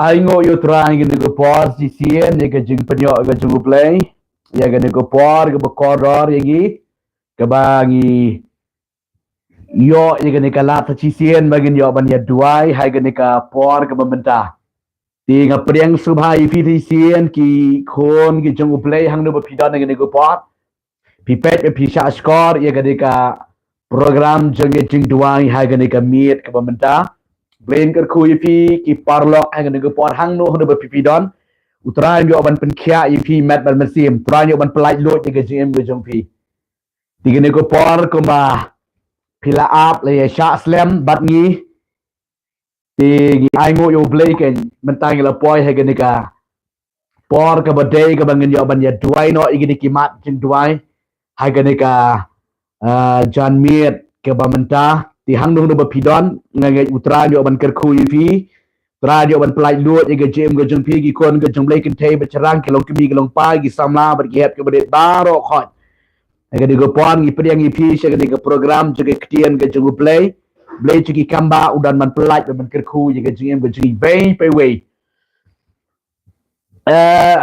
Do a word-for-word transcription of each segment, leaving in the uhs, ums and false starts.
Ai nguh ïa u Trai ïa kane ka por shisien, ïa ka jingpynïoh ka jong u Blei ïa kane ka por kaba kordor ïa ngi, kaba ngi ïoh ïa kane ka lad shisien ba ngin ïoh ban ïa duwai ha kane ka por kaba mynta. Te nga pdiang sngewbha ïa phi shisien ki khun ki jong u Blei hangno ba phi don ha kane ka por. Phi peit ba phi shah shkor ïa kane ka program jong ka jingduwai ha kane ka miet kaba mynta. Blei un kyrkhu ïa phi ki paralok ha kane ka por hangno hangno ba phi phi don. U Trai un ïoh ban pynkhiah ïa phi met bad mynsiem. U Trai un ïoh ban pyllait luid ïa ka jingim ka jong phi. Te kane ka por kumba phi la ap la ïa shah slem bad ngi. Te ngi ai nguh ïa u Blei, mynta ngi la poi ha kane ka por kaba dei kaba ngin ïoh ban ïa duwai noh ïa kine ki mat jingduwai ha kane ka, ah, janmiet kaba mynta. Te hangno hangno ba phi don, nga ngeit u Trai un ïoh ban kyrkhu ïa phi. U Trai un ïoh ban pyllait luid ïa ka jingim ka jong phi, ki khun ka jong u Blei, kynthei bad shynrang, ki longkmie ki longkpa, ki samla bad ki hep ki barit baroh khoit. Ha kane ka por ngi pdiang ïa phi sha kane ka program jong ka ktien ka jong u Blei. Blei jong ki kambah un don ban pyllait, ban kyrkhu ïa ka jingim ka jong ngi iwei pa iwei. Eh,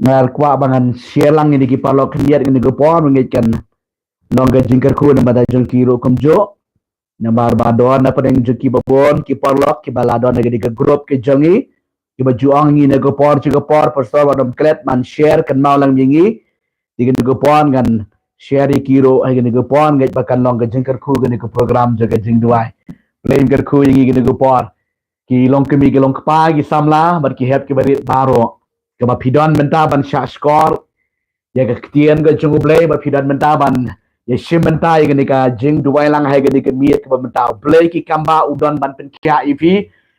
nga kwah ba ngan share lang ïa ki paralok khyndiat ïa kane ka por, nga ngeit kan long ka jingkyrkhu na ka bynta jong ki ruh kumjuh. Namar ba don na pdeng jong ki babun ki paralok kiba la don ha kane ka group ka jong ngi, kiba ju ong ïa ngi na ka por sha ka por, Pastor, wat nym klet, man share, kynmaw lang ïa ngi. Te kane ka por ngan share ïa ki ruh ha kane ka por, ngeit ba kan long ka jingkyrkhu kane ka program jong ka jingduwai. Blei un kyrkhu ïa ngi kane ka por, ki longkmie ki longkpa, ki samla bad ki hep ki barit baroh, kaba phi don mynta ban shah shkor ïa ka ktien ka jong u Blei, ba phi don mynta ban ïa shim bynta ïa kane ka jingduwai lang ha kane ka miet kaba mynta. U Blei ki kambah un don ban pynkhiah ïa phi.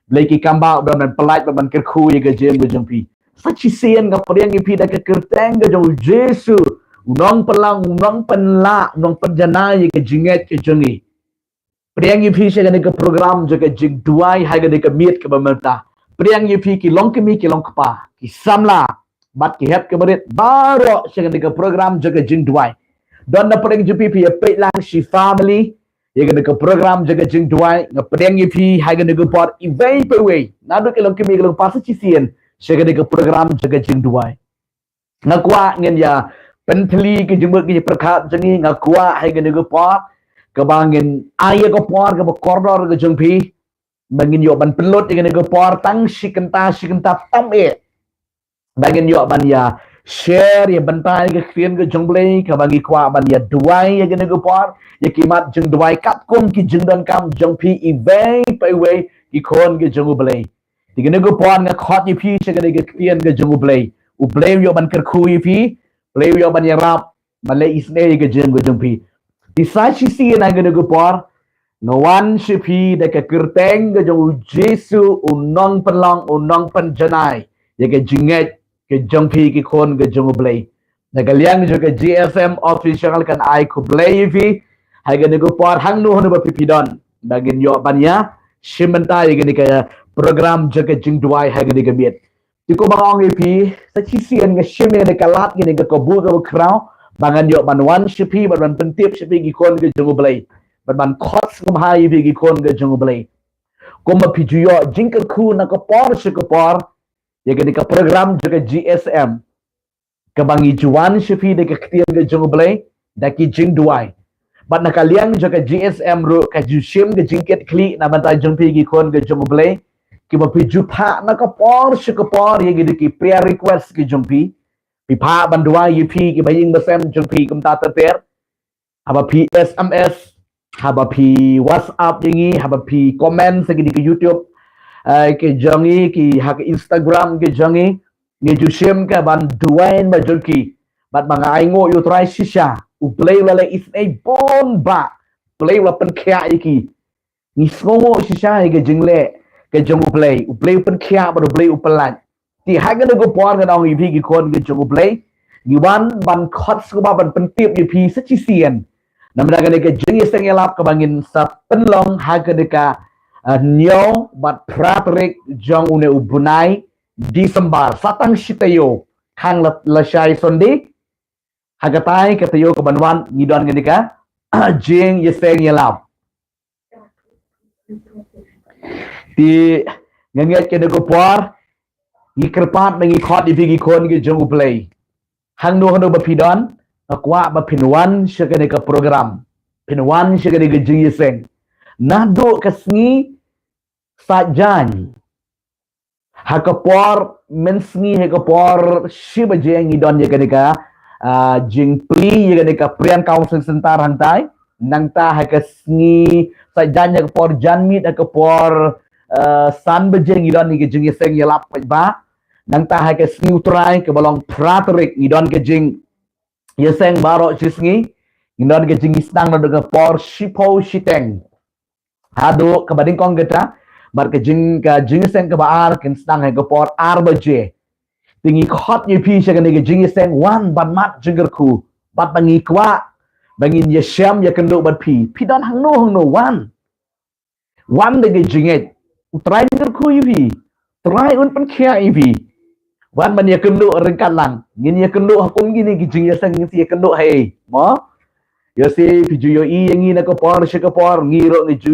Blei ki kambah un don ban pyllait, ban kyrkhu ïa ka jingim ka jong phi. Sa shisien nga pdiang ïa phi da ka kyrteng ka jong u Jisu, u nongpynlong, u nongpynlah, u nongpynjanai ïa ka jingngeit ka jong ngi. Pdiang ïa phi sha kane ka program jong ka jingduwai ha kane ka miet kaba mynta. Pdiang ïa phi ki longkmie ki longkpa, ki samla bad ki hep ki barit baroh sha kane ka program jong ka jingduwai. Don na pdeng jong phi, phi ïa peit lang shi family ïa kane ka program jong ka jingduwai, nga pdiang ïa phi ha kane ka por iwei pa iwei, naduh ki longkmie ki longkpa sa shisien sha kane ka program jong ka jingduwai. Nga kwah ngin ïa pynthylli ki jingmut ki jingpyrkhat jong ngi. Nga kwah ha kane ka por, kaba ngin ai ïa ka por kaba kordor ka jong phi, ba ngin ïoh ban pynlut ïa kane ka por tang shi kynta, shi kynta tam eh, ba ngin ïoh ban ïa share, ïa bynta ïa ka ktien ka jong u Blei, kaba ngi kwah ban ïa duwai ïa kane ka por ïa ki mat jingduwai katkum ki jingdonkam jong phi iwei pa iwei, ki khun ki jong u Blei. Te kane ka por nga khot ïa phi sha kane ka ktien ka jong u Blei. U Blei u ïoh ban kyrkhu ïa phi, u Blei u ïoh ban ïarap, ban leh isynei ïa ka jingim ka jong phi. Te sa shisien ha kane ka por nga wan sha phi da ka kyrteng ka jong u Jisu, u nongpynlong, u nongpynjanai ïa ka jingngeit ka jong phi, ki khun ka jong u Blei. Na ka liang jong ka G S M official kan ai khublei ïa phi ha kane ka por, hangno hangno ba phi phi don, ba ngin ïoh ban ïa shim bynta ïa kane ka program jong ka jingduwai ha kane ka miet. Te kumba nga ong ïa phi, sa shisien nga shim ïa kane ka lad, ïa kane ka kabu kaba khraw, ba ngan ïoh ban wan sha phi, ban, ban pyntip sha phi, ki khun ka jong u Blei, ban, ban khot sngewbha ïa phi, ki khun ka jong u Blei. Kumba phi ju ïoh jingkyrkhu na ka por sha ka por ïa kane ka program jong ka G S M, kaba ngi ju wan sha phi da ka ktien ka jong u Blei, da ki jingduwai. Bad na ka liang jong ka G S M ruh ka ju shim ka jingkitkhlieh na bynta jong phi, ki khun ka jong u Blei, kiba phi ju phah na ka por sha ka por ïa kine ki prayer request ki jong phi. Phi phah ban duwai ïa phi, kiba ïing ba sem jong phi, kumta ter ter. Haba phi S M S haba phi WhatsApp ïa ngi, haba phi comment sa ki di ki YouTube, eh, ki jong ngi, ki ha ki Instagram ki jong ngi, ngi ju shim ka ban duwai ba jong ki. Bad ba nga ai nguh ïa u Trai shisha, u Blei u la leh isnei bun ba, u Blei u la pynkhiah ïa ki. Ngi sngewnguh shisha ïa ka jingleh ka jong u Blei, u Blei u pynkhiah bad u Blei u pyllait. Te ha kane ka por nga ong ïa phi ki khun ka jong u Blei, ngi wan ban khot sngewbha ban pyntip ïa phi sa shisien. Namar kane ka jingïaseng ïalap kaba ngin sa pynlong ha kane ka, ah, hynñiew bad phra tarik jong une u bnai December, sa tang shi taïew, khang la, lashai Sunday. Ha katai ka taïew kaban wan ngi don kane ka jingïaseng ïalap. Te nga ngeit kane ka por ngi kyrpad ba ngi khot ïa phi ki khun ki jong u Blei. Hangno hangno ba phi don, nga kwah ba phin wan sha kane ka program, phin wan sha kane ka jingïaseng. Naduh ka sngi Saitjaiñ, ha ka por mynsngi, ha ka por shi baje ngi don ïa kane ka, ah, jingplie ïa kane ka Prien Counselling Center hangtai. Nangta ha ka sngi Saitjaiñ ha ka por janmiet, ha ka por, ah, san baje ngi don ïa ka jingïaseng ïalap paidbah. Nangta ha ka sngi U Trai kaba long phra tarik ngi don ka jingïaseng baroh shi sngi. Ngi don ka jingïaseng naduh ka por shiphew shiteng haduh kaba nyngkong kata, bad ka jing, ka jingïaseng kaba ar kan sdang ha ka por ar baje. Te ngi khot ïa phi sha kane ka jingïaseng, wan ban mad jingkyrkhu, bad ba ngi kwah ba ngin ïashem ïakynduh bad phi. Phi don hangno hangno, wan. Wan da ka jingngeit. U Trai un kyrkhu ïa phi. Trai un pynkhiah ïa phi. Wan ban ïakynduh ryngkat lang. Ngin ïakynduh ha kum kine ki jingïaseng, ngin sa ïakynduh ha ei, mo? Ïoh shisha phi ju ïohi ïa ngi na ka por sha ka por, ngi ruh ngi ju,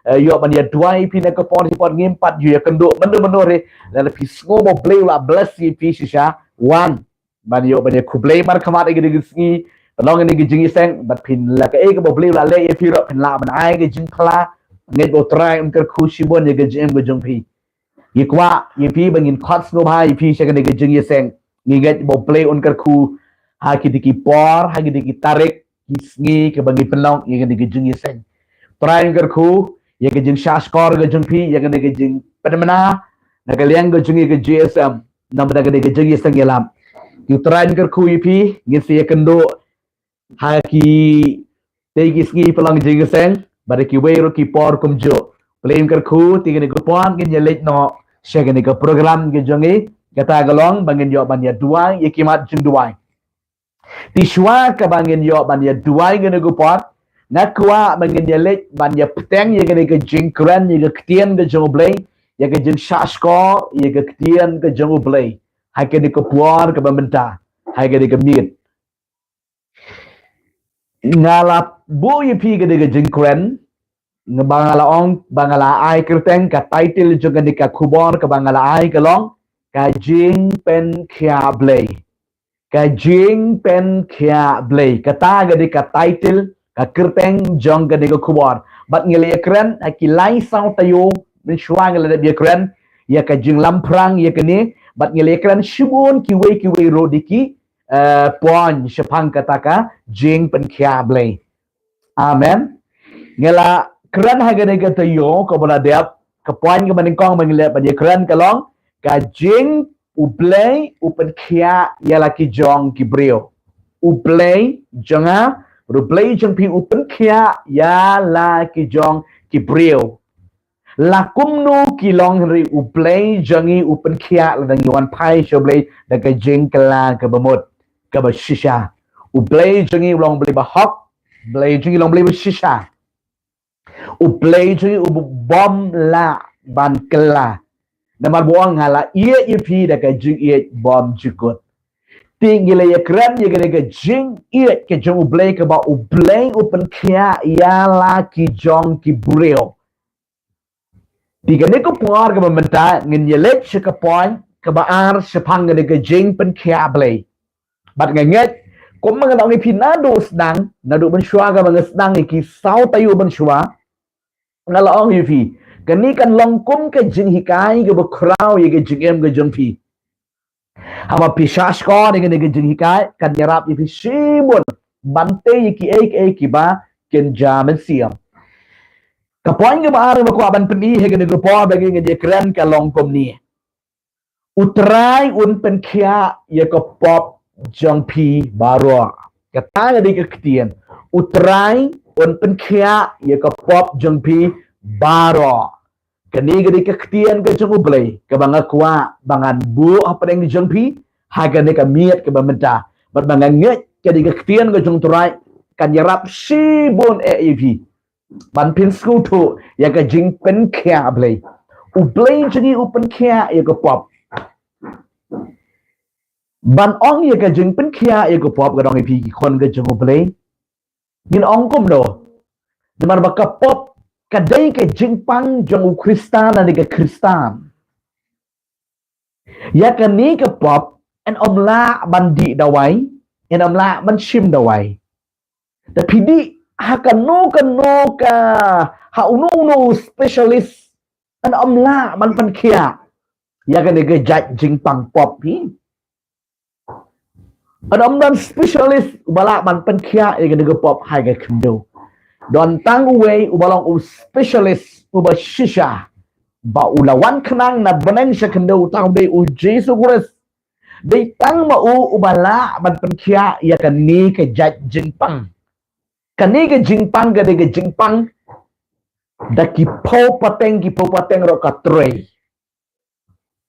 eh, ïoh ban ïaduwai ïa phi na ka por sha ka por, ngim pat ju ïakynduh mynno mynno re. Lada phi sngew ba U Blei u la bless ïa phi shisha, wan ban ïoh ban ïakhublei markhmat ïa kane ka sngi, ka long kane ka jingïaseng, bad phin lah kaei kaba U Blei u la leh ïa phi ruh phin lah ban ai ka jingphla. Ngeit ba U Trai un kyrkhu shibun ïa ka jingim ka jong phi. Ngi kwah ïa phi ba ngin khot sngewbha ïa phi sha kane ka jingïaseng. Ngi ngeit ba U Blei un kyrkhu ha kine ki por, ha kine ki tarik, ki sngi kaba ngi pynlong ïa kane ka jingïaseng. Trai un kyrkhu ïa ka jingshahshkor ka jong phi, ïa kane ka jingpynmynna na ka liang ka jong ngi ka G S M, namar kane ka jingïaseng ïalap. Ïa U Trai un kyrkhu ïa phi, ngin sa ïakynduh ha kitei ki sngi pynlong jingïaseng, bad ha kiwei ruh ki por kumjuh. Blei un kyrkhu, te kane ka por ngin ïaleit noh sha kane ka program ka jong ngi, kata ka long ba ngin ïoh ban ïaduwai ïa ki mat jingduwai. Te shuwa kaba ngin ïoh ban ïaduwai kane ka por, nga kwah ba ngin ïaleit ban ïabteng ïa kane ka jingkren ïa ka ktien ka jong U Blei, ïa ka jingshahshkor ïa ka ktien ka jong U Blei ha kane ka por kaba mynta, ha kane ka miet. Nga la buh ïa phi kane ka jingkren, nga, ba nga la ong, ba nga la ai kyrteng, ka title jong kane ka khubor kaba nga la ai ka long, Ka Jingpynkhiah Blei. Ka Jingpynkhiah Blei. Kata ka dei ka title, ka kyrteng jong kane ka khubor. Bad ngi la ïakren ha ki lai saw taïew mynshuwa, ngi la dep ïakren ïa ka jinglamphrang ïa kane, bad ngi la ïakren shibun kiwei kiwei ruh da ki, eh, point shaphang kata ka jingpynkhiah Blei. Amen. Ngi la kren ha kane ka taïew kaba la dep, ka point kaba nyngkong ba ngi la dep ban ïakren ka long, ka jing, U Blei u pynkhiah ïa la ki jong ki briew. U Blei jong nga, U Blei jong phi u pynkhiah ïa la ki jong ki briew. La kumno ki long, hynrei U Blei jong ngi u pynkhiah lada ngi wan phai sha U Blei da ka jingkylla kaba mut, kaba shisha. U Blei jong ngi u long Blei bahok, Blei jong ngi u long Blei bashisha. U Blei jong ngi u bym lah ban kylla. Namar ba u ong, nga la ïeit ïa phi da ka jingïeit bymjukut. Te ngi la ïakren ïa kane ka jingïeit ka jong U Blei, kaba U Blei u pynkhiah ïa la ki jong ki briew. Te kane ka por kaba mynta ngin ïaleit sha ka point kaba ar shaphang kane ka jingpynkhiah Blei. Bad nga ngeit, kumba nga la ong ïa phi naduh sdang, naduh mynshuwa kaba nga sdang ïa ki saw taïew mynshuwa, nga la ong ïa phi, kane kan long kum ka jinghikai kaba khraw ïa ka jingim ka jong phi. Haba phi shahshkor ïa kane ka jinghikai, kan ïarap ïa phi shibun ban tei ïa kiei kiei kiba kynja mynsiem. Ka point kaba ar ba kwah ban pyni ha kane ka por ba ngin ïa kren ka long kumne. U Trai un pynkhiah ïa ka pop jong phi baroh. Kata ka dei ka ktien. U Trai un pynkhiah ïa ka pop jong phi baroh. Kane ka dei ka ktien ka jong U Blei kaba nga kwah ba ngan buh hapdeng jong phi ha kane ka miet kaba mynta. Bad ba nga ngeit ka dei ka ktien ka jong U Trai kan ïarap shibun eh ïa phi ban pynsngewthuh ïa ka jingpynkhiah Blei. U Blei jong ngi u pynkhiah ïa ka pop. Ban ong ïa ka jingpynkhiah ïa ka pop ka dong ïa phi ki khun ka jong U Blei. Ngin ong kumno? Namar ba ka pop ka dei ka jingpang jong u Khristan lane ka Khristan. Ïa kane ka pop yn ym lah ban dih dawai, yn ym lah ban shim dawai. Te phi dih ha kano kano ka, ha uno uno u specialist, yn ym lah ban pynkhiah ïa kane ka jait jingpang pop hi. Yn ym don specialist uba lah ban pynkhiah ïa kane ka pop ha ka khyndew. Don tang uwei uba long u specialist uba shisha ba u la wan khnang na bneng sha khyndew, tang u dei u Jisu Khrist. Dei tang ma u uba lah ban pynkhiah ïa kane ka jait jingpang. Kane ka jingpang ka dei ka jingpang da ki phew pateng, ki phew pateng ruh ka trei.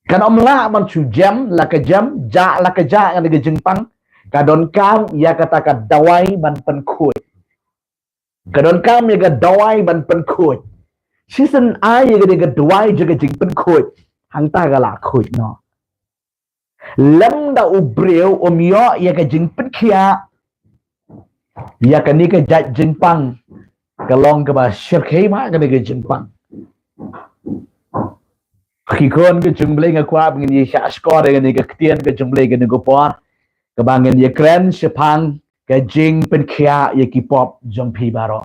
Kan ym lah ban shu jem la ka jem, jah la ka jah, kane ka jingpang. Ka donkam ïa kata ka dawai ban pynkhuid. Ka donkam ïa ka dawai ban pynkhuid. Shisien ai ïa ka dei ka dawai jong ka jingpynkhuid. Hangta ka la khuid noh. Lem da u briew um ïoh ïa ka jingpynkhiah ïa kane ka jait jingpang. Ka long kaba shyrkhei ma kane ka jingpang. Ki khun ka jong U Blei, nga kwah ba ngin ïa shah shkor ïa kane ka ktien ka jong U Blei kane ka por kaba ngin ïa kren shaphang ka jingpynkhiah ïa ki pop jong phi baroh.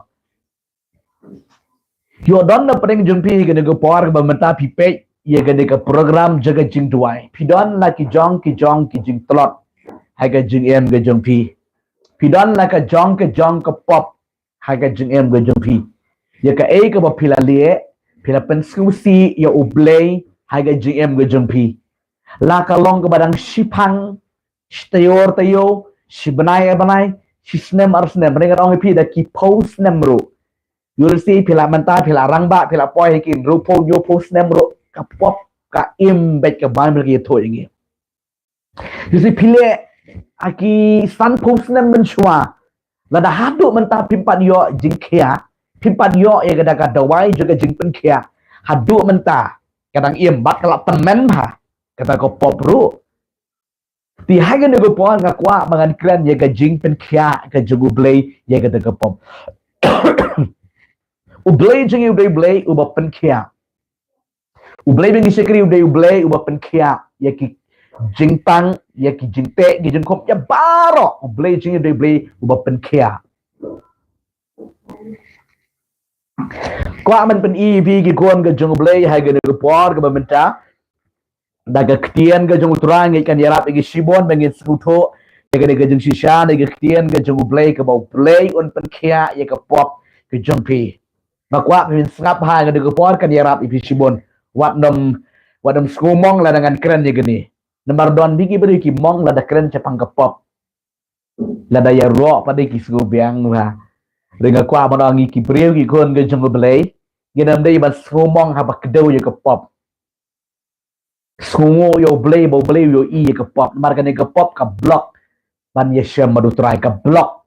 Ïoh don na pdeng jong phi kane ka por kaba mynta phi peit ïa kane ka program jong ka jingduwai. Phi don la ki jong ki jong ki jingtlot ha ka jingim ka jong phi. Phi don la ka jong ka jong ka pop ha ka jingim ka jong phi. Ïa kaei kaba phi la leh, phi la pynsngewsih ïa U Blei ha ka jingim ka jong phi. La ka long kaba dang shiphang, shi taïew ar taïew, shi bnai ar bnai, shi snem ar snem, bnai ngan ong ïa phi da ki phew snem ruh. Ïoh lehse phi la mynta, phi la rangbah, phi la poi ha ki hynriewphew, hynñiewphew snem ruh, ka pop ka im beit, ka bai beit, ka ïathuh ïa ngi. Ïoh lehse phi leh ha ki sanphew snem mynshuwa. Lada haduh mynta phim pat ïoh jingkhiah, phim pat ïoh ïa kata ka dawai jong ka jingpynkhiah. Haduh mynta ka dang im bad ka la pynmen bha kata ka pop ruh. Te ha kane ka por nga kwah ba ngan kren ïa ka jingpynkhiah ka jong U Blei ïa kata ka pop. U Blei jong ngi u dei U Blei uba pynkhiah. U Blei ba ngi shakri u dei U Blei uba pynkhiah ïa ki jingpang, ïa ki jingteh, ki jingkhum, ïa baroh. U Blei jong ngi u dei U Blei uba pynkhiah. Kwah ban pyni ïa phi ki khun ka jong U Blei ha kane ka por kaba mynta. Da ka ktien ka jong U Trai ngi kan ïarap ïa ki shibun ba ngin sngewthuh ïa kane ka jingshisha, da ka ktien ka jong U Blei kaba U Blei un pynkhiah ïa ka pop ka jong phi. Nga kwah phin sngap ha kane ka por, kan ïarap ïa phi shibun. Wat nym, wat nym sngewmong lada ngan kren ïa kane. Namar don bun ki briew ki mong lada kren shaphang ka pop, lada ïaroh pat de ki sngewbiang bha. Te nga kwah ban ong ïa ki briew ki khun ka jong U Blei, ngin ym dei ban sngewmong haba kdew ïa ka pop. Sngewnguh ïa U Blei ba U Blei u ïohi ïa ka pop. Namar kane ka pop ka block ban ïashem bad U Trai, ka block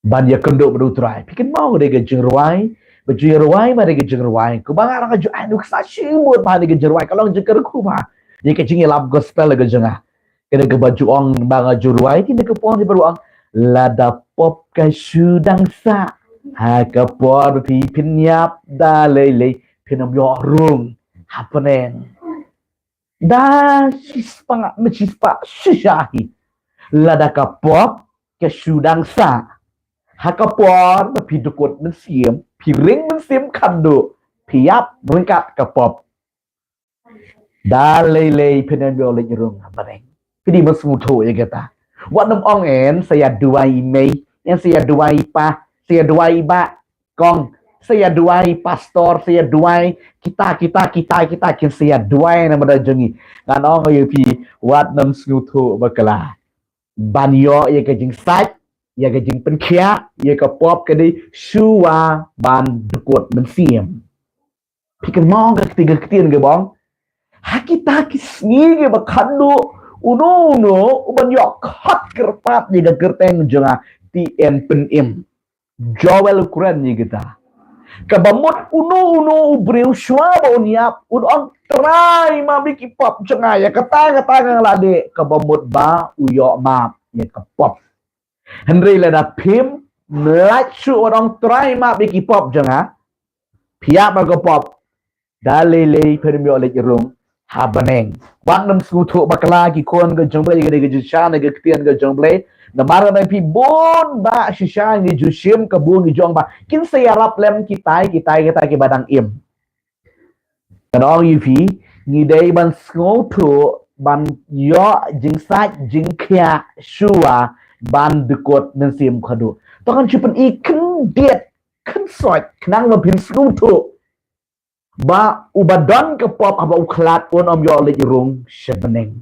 ban ïakynduh bad U Trai. Phi kynmaw ka dei ka jingrwai, ba ju ïarwai ma dei ka jingrwai. Kumba nga la ju ai nuksa shibun ba dei ka jingrwai, ka long jingkyrkhu ba ïa ka jingïalap gospel ka jong nga. Ka dei kaba ju ong ba nga ju rwai, kane ka por hi ba ju ong, lada pop ka shu dang sah, ha ka por ba phi phin ïap da lei lei phin ym ïoh rung ha bneng. Da shispah, ma shispah shisha hi. Lada ka pop ka shu dang sah, ha ka por ba phi dkut mynsiem, phi ring mynsiem khadduh, phi ïap ryngkat ka pop, da lei lei phin ym ïoh leit rung ha bneng. Phi dei ban sngewthuh ïa kata. Wat nym ong, yn sa ïa duwai i mei, yn sa ïa duwai i pa, Sa ïa duwai i bah kong, sa ïa duwai i pastor, sa ïa duwai kita, kita, kita, kita, kin sa ïa duwai namar da jong ngi. Ngan ong ïa phi, wat nym sngewthuh bakla. Ban ïoh ïa ka jingsait, ïa ka jingpynkhiah ïa ka pop ka dei shuwa ban dkut mynsiem. Phi kynmaw ka ktien, ka ktien kaba ong, ha kita ki sngi kiba khatduh, uno uno uban ïoh khot kyrpad ïa ka kyrteng jong nga, te yn pynim. Joel u kren ïa kita. Kaba mut uno uno u briew shuwa ba un ïap, un ong, Trai, map ïa ki pop jong nga, ïa kata kata nga la dei, kaba mut ba u ïoh map ïa ka pop. Hynrei lada phim lait shuh ban ong, Trai, map ïa ki pop jong nga, phi ïap ha ka pop, da lei lei phin ym ïoh leit rung ha bneng. Wat nym sngewthuh bakla ki khun ka jong U Blei, ka dei ka jingshisha na ka ktien ka jong U Blei. Namar nga ong ïa phi, bun bah shisha ngi ju shim kabu, ngi ju ong ba kin sa ïarap lem kitai, kitai, kitai kiba dang im. Ngan ong ïa phi, ngi dei ban sngewthuh ban ïoh jingsait jingkhiah shuwa ban dkut mynsiem khatduh. To ngan shu pyni khyndiat khynsoit khnang ba phin sngewthuh ba uba don ka pop haba u khlad un ym ïoh leit rung sha bneng.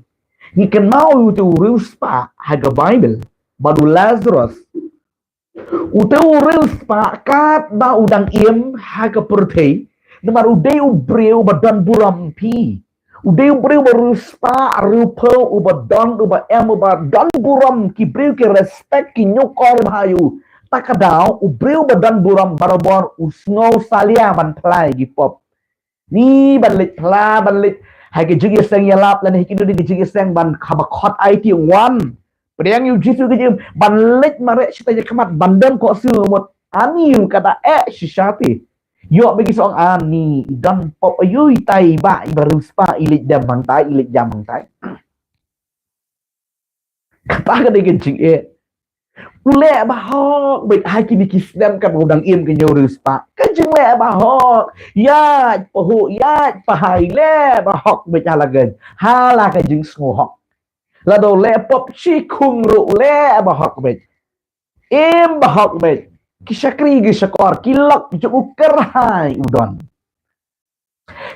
Ngi kynmaw ïa uto u riewspah ha ka Baibl, bad u Lasaros. Uto u riewspah katba u dang im ha ka pyrthei, namar u dei u briew uba don burom, phi. U dei u briew uba riewspah, riewphew, uba don, uba em, uba don burom, ki briew ki respect, ki ñiewkor bha ïa u. Ta ka daw u briew uba don burom barabor u sngew salia ban phla ïa ki pop. Ni ban leit phla, ban leit ha ki jingïaseng ïalap lane ha kino kino ki jingïaseng, ban haba khot aiti, wan pdiang ïa U Jisu, ki jingim, ban leit mareh shatai shakhmat, ban dem khohsiew mut. Ani u kata eh shisha te. Ïoh ba ki sa ong, ani i don pop, aïu itai i bah iba riewspah, i leit dem hangtai, i leit jam hangtai. Kata ka dei ka jingeh. U leh bahok beit ha kine ki snem katba u dang im, ka ñiew riewspah. Ka jingleh bahok. Ïaid pahuh, ïaid pahai, leh bahok beit ha la ka, ha la ka jingsngewhok. Lada u leh pop shikhung ruh u leh bahok beit. Im bahok beit. Ki shakri ki shakor, ki lok jong u kyrhai u don.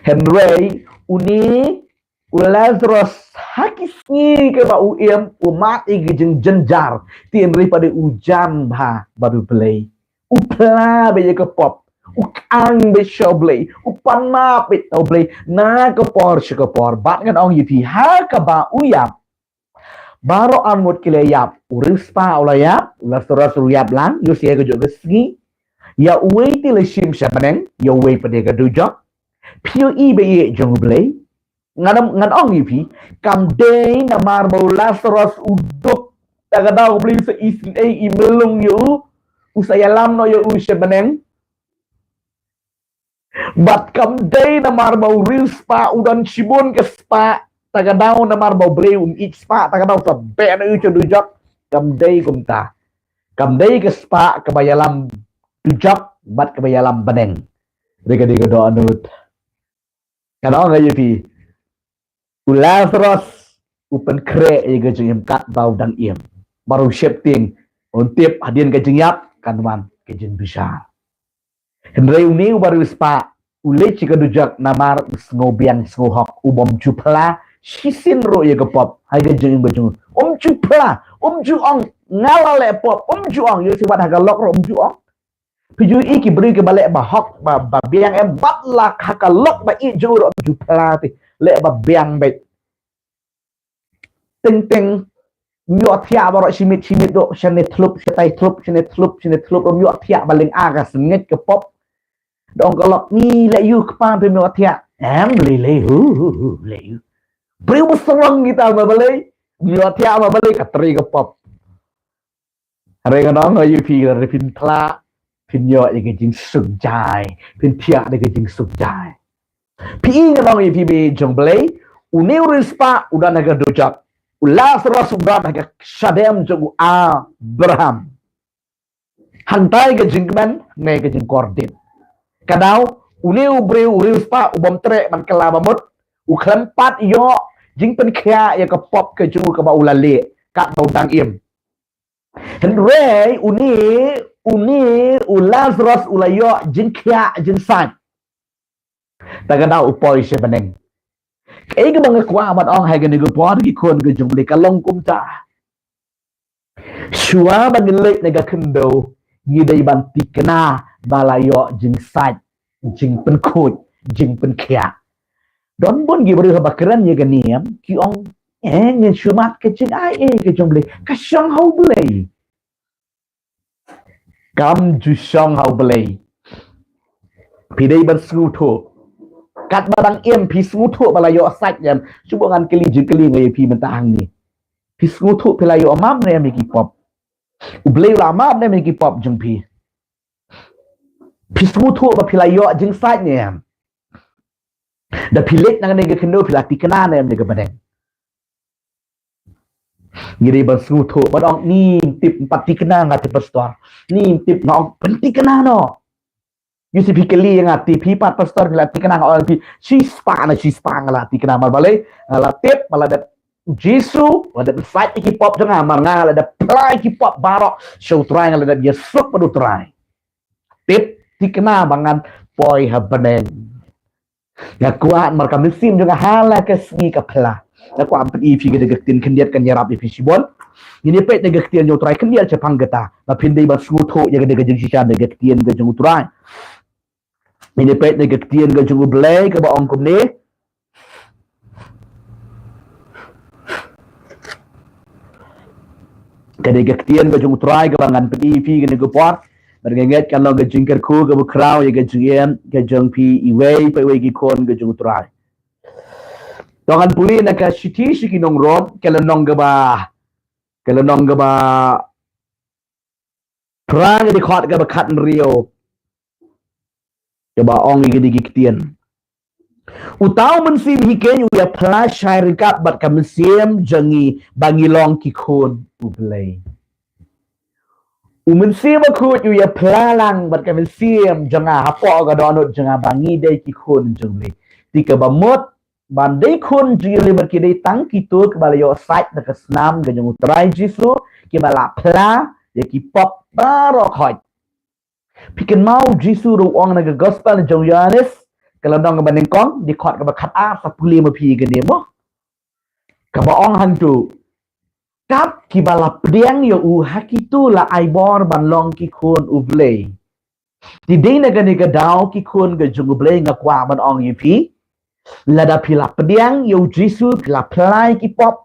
Hynrei une u Lasaros ha ki sngi kiba u im, u mad ïa ki jingjynjar, te hynrei pat de u jan bha bad U Blei. U phla beit ïa ka pop, u khang beit sha U Blei, u pan map beit na U Blei na ka por sha ka por. Bad ngan ong ïa phi, ha kaba u ïap, baroh arngut ki la ïap. U riewspah u la ïap, u Lasaros u ïap lang, ïoh sha kajuh ka sngi. Ïa uwei te la shim sha bneng, ïa uwei pat de ka dujok. Phi ïohi ba ïeit jong U Blei? Ngan, ngan ong ïa phi, kam dei namar ba u Lasaros u duk, ta ka daw U Blei u sa isynei i myllung ïa u, u sa ïalam noh ïa u sha bneng. Bad kam dei namar ba u riewspah u don shibun ka spah, ta ka daw namar ba U Blei um ïeit spah, ta ka daw sa beh noh ïa u sha dujok. Kam dei kumta. Kam dei ka spah kaba ïalam dujok bad kaba ïalam bneng. Re ka dei ka dohnud. Ngan ong ïa phi, u Lasaros u pynkhreh ïa ka jingim katba u dang im. Baroh u sheptieng, un tip hadien ka jingïap kan wan ka jingbishar. Hynrei une uba riewspah u leit sha ka dujok namar u sngew biang, sngew hok, u bym ju phla shisien ruh ïa ka pop ha ka jingim ka jong u. Um ju phla, um ju ong nga la leh pop, um ju ong, ïoh shuh wat ha ka lok ruh um ju ong. Phi ju ïohi ki briew kiba leh bahok, ba, ba biang em, bad la ha ka lok ba ïeit jong u ruh um ju phla te, leh ba biang beit. Teng teng, ym ïoh thiah baroh shi miet shi miet ruh, shane thlup, shatai thlup, shane thlup, shane thlup, ym ïoh thiah ba lyngkha ka sngewbha ka pop. Da ong ka lok, ni leh ïu kpa, phi ym ïoh thiah. Em, lei lei, hu hu hu, leh ïu. Briew ba sarong kita ma balei, ym ïoh thiah ma balei, ka trei ka pop. Hynrei ngan ong ïa phi, lada phin phla, phin ïoh ïa ka jingsuk jai, phin thiah da ka jingsuk jai. Phi i, ngan ong ïa phi, bad jong U Blei, une u riewspah u don ha ka dujok, u Lasaros u don ha ka shadem jong u Abraham. Hangtai ka jingkmen ne ka jingkordit. Ka daw une u briew, u riewspah u bym treh ban kylla ba mut, u khlem pat ïoh jingpynkhiah ïa ka pop ka jong u kaba u la leh katba u dang im. Hynrei une, une U Lazarus u la ïoh jingkhiah jingsait. Ta ka daw u poi sha bneng. Kaei kaba nga kwah ban ong ha kane ka por ki khun ka jong U Blei ka long kumta. Shuwa ba ngin leit na ka khyndew, ngi dei ban thikna ba la ïoh jingsait, jingpynkhuid, jingpynkhiah. Don bun ki briew haba kren ïa ka niam, ki ong, eh, ngin shu mad ka jingai eh ka jong U Blei. Ka shong ha U Blei. Kam ju shong ha U Blei. Phi dei ban sngewthuh. Katba dang im phi sngewthuh ba la ïoh sait em. Shu buh ngan kylli jingkylli nga ïa phi mynta hangne. Phi sngewthuh phi la ïoh map ne em ïa ki pop. U Blei u la map ne em ïa ki pop jong phi. Phi sngewthuh ba phi la ïoh jingsait ne em. Da phi leit na kane ka khyndew phi la thikna ne em ïa ka bneng. Ngi dei ban sngewthuh, ban ong ni tip pat thikna nga te pastor. Ni tip nga ong pynthikna noh. Ïoh shu phi kylli nga te phi pat pastor nga la thikna nga ong phi. Shispah na shispah nga la thikna mar balei. Nga la tip, nga la dep Jisu, nga la dep sait ïa ki pop jong nga, mar nga la dep phla ïa ki pop baroh sha U Trai, nga la dep ïasuk bad U Trai. Tip, thikna ba ngan poi ha bneng. Nga kwah mar ka mynsiem jong nga ha la ka sngi ka phla. Nga kwah ban pyni ïa phi ka dei ka ktien khyndiat kan ïarap ïa phi shibun. Ngin ïa peit na ka ktien jong U Trai khyndiat shaphang kata. Ba phin dei ban sngewthuh ïa ka dei ka jingshisha na ka ktien ka jong U Trai. Ngin ïa peit na ka ktien ka jong U Blei kaba ong kumne. Ka dei ka ktien ka jong U Trai kaba ngan pyni ïa phi kane ka por. Bad nga ngeit kan long ka jingkyrkhu kaba khraw ïa ka jingim ka jong phi iwei pa iwei ki khun ka jong U Trai. To ngan pule na ka shithi sha ki nong Rom, ka lynnong kaba, ka lynnong kaba phra, ka dkhot kaba khathynriew. Kaba ong ïa kine ki ktien. Uta u Mynsiem hi keiñ u ïa phla shai ryngkat bad ka mynsiem jong ngi ba ngi long ki khun U Blei. U Mynsiem Bakhuid u ïa phla lang bad ka mynsiem jong nga hapoh ka dohnud jong nga ba ngi dei ki khun jong U Blei. Te kaba mut ban dei khun jong U Blei bad ki dei tang kito kiba la ïoh sait da ka snam ka jong U Trai Jisu, kiba la phla ïa ki pop baroh khoit. Phi kynmaw U Jisu u ong na ka gospel jong u Ïohannes, ka lynnong kaba nyngkong, dkhot kaba khatar, sa pule ma phi kane mo. Kaba ong hangto. Kat kiba la pdiang ïa u ha kito la ai bor ban long ki khun U Blei. Te dei na kane ka daw ki khun ka jong U Blei nga kwah ban ong ïa phi. Lada phi la pdiang ïa U Jisu, phi la phla ïa ki pop,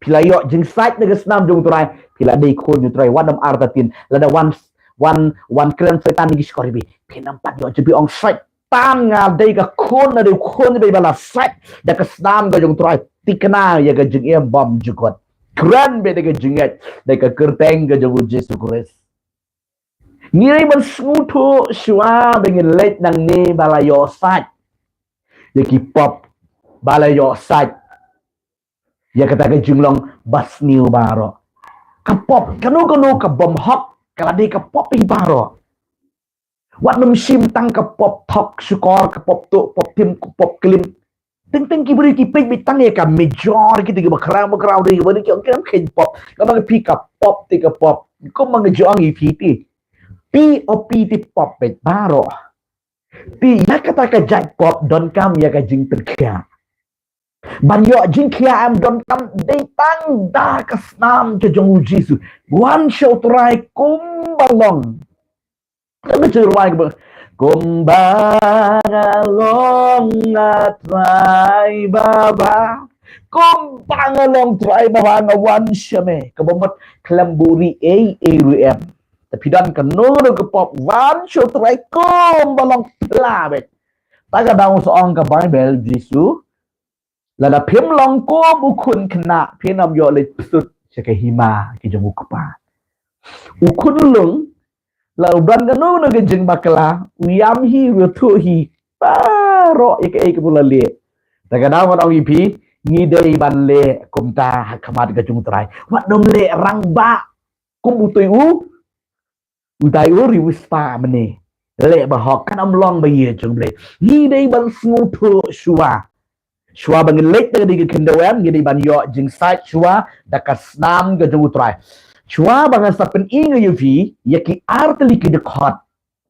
phi la ïoh jingsait na ka snam jong U Trai, phi la dei khun U Trai, wat nym artatien. Lada wan, wan, wan kren Soitan ïa ki shkor ïa phi, phin nym pat ïoh jingpyni, ong Soitan, nga dei ka khun, nga dei u khun U Blei ba la sait da ka snam ka jong U Trai, thikna ïa ka jingim bymjukut. Kren beit da ka jingngeit da ka kyrteng ka jong U Jisu Khrist. Ngi dei ban sngewthuh shuwa ba ngin leit nangne ba la ïoh sait ïa ki pop, ba la ïoh sait ïa kata ka jinglong basniew baroh. Ka pop kano kano ka bym hok ka la dei ka pop hi baroh. Wat nym shim tang ka pop thok shukor, ka pop tuh, pop tim, ka pop klim. Teng teng ki briew ki peit beit tang ïa ka major, kito kiba khraw ba khraw dei, kiba dei ki ong ki ong kheiñ pop. Kaba phi ka pop te ka pop. Kumba nga ju ong ïa phi te. Phi o phi te pop beit baroh. Te ïa kata ka jait pop donkam ïa ka jingpynkhiah. Ban ïoh jingkhiah em donkam dei tang da ka snam ka jong U Jisu. Wan sha U Trai kumba long. Ka jingruwai kaba, kumba nga long nga Trai Baba. Kumba nga long Trai Baba nga wan sha me. Kaba mut khlem buhrieh ei ei ruh em. Te phi don kano kano ka pop, wan sha U Trai kumba long, phla beit. Ta ka daw sa ong ka Baibl, Jisu, lada phim long kum u khun khynnah phin nym ïoh leit psut sha ka hima ka jong U Kpa. U khunlung la u don kano kano ka jingbakla, u ïam hi, u ïathuh hi baroh ïa kaei kaba u la leh. Ta ka daw ngan ong ïa phi, ngi dei ban leh kumta ha khmat ka jong U Trai. Wat nym leh rangbah kum utai u, utai u riewspah mynne. Leh ba hok, kan ym long ba ïeit jong U Blei. Ngi dei ban sngewthuh shuwa. Shuwa ba ngin leit na ka dei ka khyndew em, ngi dei ban ïoh jingsait shuwa da ka snam ka jong U Trai. Shuwa ba ngan sa pyni nga ïa phi ïa ki ar tylli ki dkhot.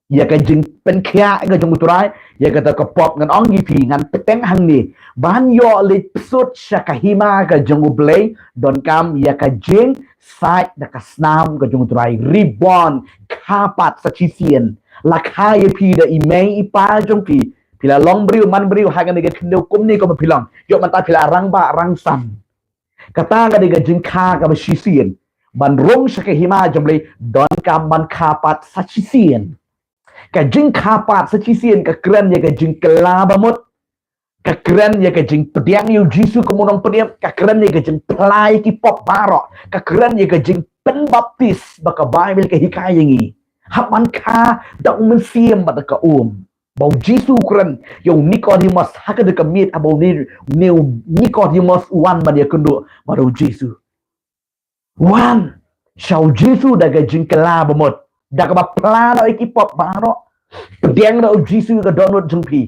ïa ka jingpynkhiah ka jong U Trai ïa kata ka pop. Ngan ong ïa phi, ngan pynteng hangne, ban ïoh leit psut sha ka hima ka jong U Blei, donkam ïa ka jingsait da ka snam ka jong U Trai. Reborn, kha pat sa shisien. La kha ïa phi da i mei i pa jong phi. Phi la long briew, man briew ha kane ka khyndew kumne kumba phi long. Ïoh mynta phi la rangbah rangsam. Kata ka dei ka jingkha kaba shisien. Ban rung sha ka hima jong U Blei, donkam ban kha pat sa shisien. Ka jingkha pat sa shisien ka kren ïa ka jingkylla bamut. Ka kren ïa ka jingpdiang ïa U Jisu kum u nongpynim. Ka kren ïa ka jingphla ïa ki pop baroh. Ka kren ïa ka jingpynbaptis ba ka Baibl ka hikai ïa ngi. Hap ban kha da U Mynsiem bad da ka um. Ba U Jisu u kren ïa u Nikodimos ha kata ka miet, haba une, une u Nikodimos u wan ban ïakynduh bad U Jisu. Wan sha U Jisu da ka jingkylla bamut, da kaba phla noh ïa ki pop baroh. Pdiang noh U Jisu ïa ka dohnud jong phi.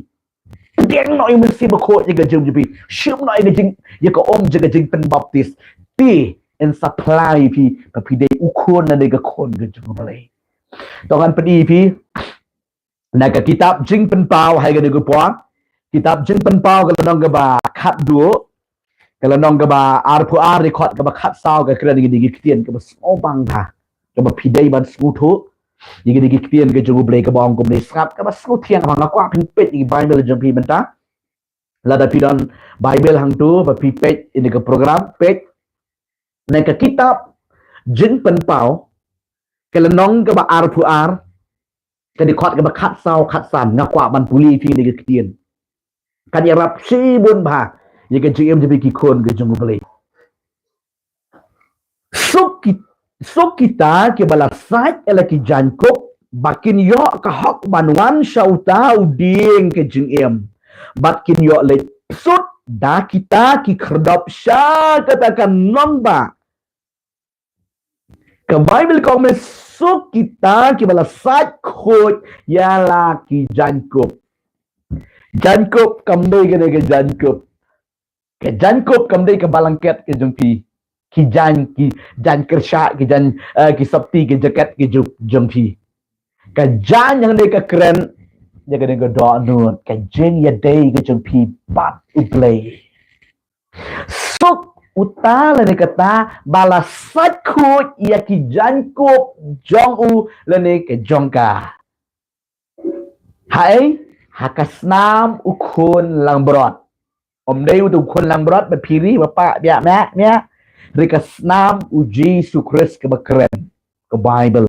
Pdiang noh ïa U Mynsiem Bakhuid ïa ka jingim jong phi. Shim noh ïa ka jing, ïa ka um jong ka jingpynbaptis. Te yn sa phla ïa phi ba phi dei u khun lane ka khun ka jong U Blei. To ngan pyni ïa phi na ka kitab Jingpynpaw ha kane ka por. Kitab Jingpynpaw ka lynnong kaba khatduh, ka lynnong kaba arphew ar, dkhot kaba khatsaw, ka kren ïa kine ki ktien kaba sngewbang bha, kaba phi dei ban sngewthuh. Ïa kine ki ktien ka jong U Blei kaba ong kumne, sngap kaba sngewthiang bha. Nga kwah phin peit ïa ki Baibl jong phi mynta. Lada phi don Baibl hangto ba phi peit ïa kane ka program, peit na ka kitab Jingpynpaw, ka lynnong kaba arphew ar, ka dkhot kaba khatsaw khatsan. Nga kwah ban pule ïa phi kine ki ktien. Kan ïarap shibun bha ïa ka jingim jong phi ki khun ka jong U Blei. Suk ki, suk kita kiba la sait ïa la ki jaiñkup, ba kin ïoh ka hok ban wan sha uta u dieng ka jingim, bad kin ïoh leit psut da kita ki khyrdop sha kata ka nongbah. Ka Baibl ka ong me, suk kita kiba la sait khuid ïa la ki jaiñkup. Jaiñkup kam dei kane ka jaiñkup. Ka jaiñkup kam dei ka blanket ka jong phi. Ki jaiñ, ki jaiñ kyrshah, ki jaiñ, eh, ki sopti, ki jaket ki jong, jong phi. Ka jaiñ hangne ka kren ïa kane ka dohnud, ka jingïadei ka jong phi bad U Blei. Suk uta lane kata ba la sait khuid ïa ki jaiñkup jong u lane ka jong ka. Haei? Ha ka snam u khun langbrot. Ym dei uta u khun langbrot ba phi ri ba pah biah meh meh. Hynrei ka snam U Jisu Khrist kaba kren ka Baibl.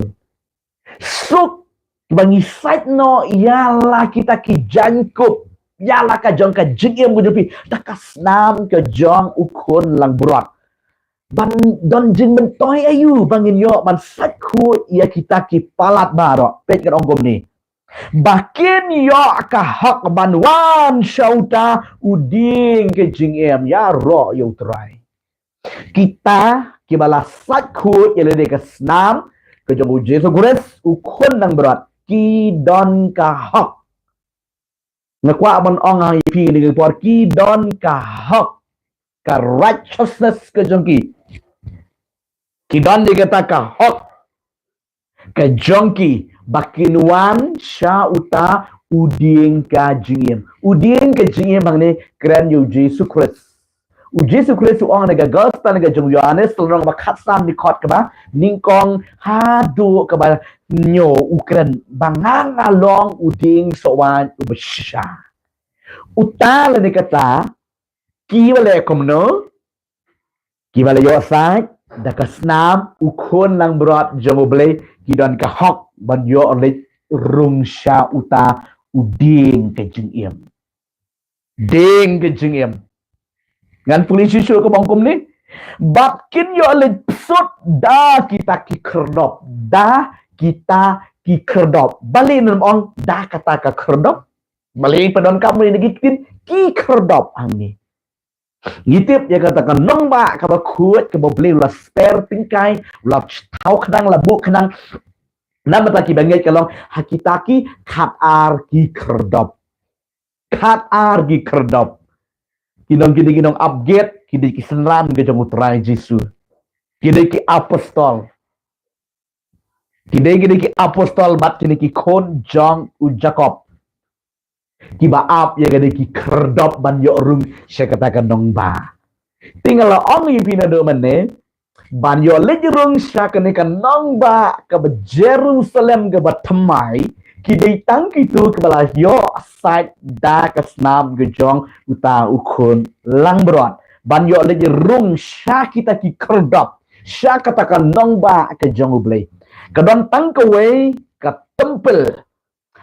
Suk kiba ngi sait noh ïa la kita ki jaiñkup, ïa la ka jong ka jingim ka jong phi da ka snam ka jong u khun langbrot. Ban don jingmyntoi aïu ba ngin ïoh ban sait khuid ïa kita ki palat baroh? Peit ngan ong kumne. Ba kin ïoh ka hok ban wan sha uta u dieng ka jingim, ïaroh ïa U Trai. Kita kiba la sait khuid ïa lade ka snam ka jong U Jisu Khrist u khun langbrot, ki don ka hok. Nga kwah ban ong ha ïa phi kane ka por, ki don ka hok, ka righteousness ka jong ki. Ki don ïa kata ka hok ka jong ki ba kin wan sha uta u dieng ka jingim. U dieng ka jingim hangne kren ïa U Jisu Khrist. U Jisu Khrist u ong ha ka gospel ka jong u Ïohannes, lynnong kaba khatsan, dkhot kaba nyngkong haduh kaba hynñiew, u kren ba nga nga long u dieng soh waiñ uba shisha. Uta lane kata kiba leh kumno? Kiba la ïoh sait da ka snam u khun langbrot jong U Blei, ki don ka hok ban ïoh leit rung sha uta u dieng ka jingim. Dieng ka jingim. Ngan pule shuh shuh ka ong kumne. Bad kin ïoh leit psut da kita ki khyrdop. Da kita ki khyrdop. Balei ngan ong da kata ka khyrdop? Balei pyndonkam ïa kine ki ktien ki khyrdop hangne? Ngi tip ïa kata ka nongbah kaba khuid kaba U Blei u la sper tyngkai, u la thaw khnang, la buh khnang. Namar kata kiba ngeit ka long ha kita ki khat ar ki khyrdop. Khat ar ki khyrdop. Ki nong, ki dei ki nong ap gate, ki dei ki synran ka jong U Trai Jisu. Ki dei ki apostol. Ki dei ki dei ki apostol bad kine ki khun jong u Jakob, kiba ap ïa ka dei ki khyrdop ban ïoh rung sha kata ka nongbah. Te nga la ong ïa phi naduh mynne, ban ïoh leit rung sha kane ka nongbah kaba Jerusalem kaba thymmai, ki dei tang kito kiba la ïoh sait da ka snam ka jong uta u khun langbrot ban ïoh leit rung sha kita ki khyrdop, sha kata ka nongbah ka jong U Blei. Ka don tang kawei ka templ.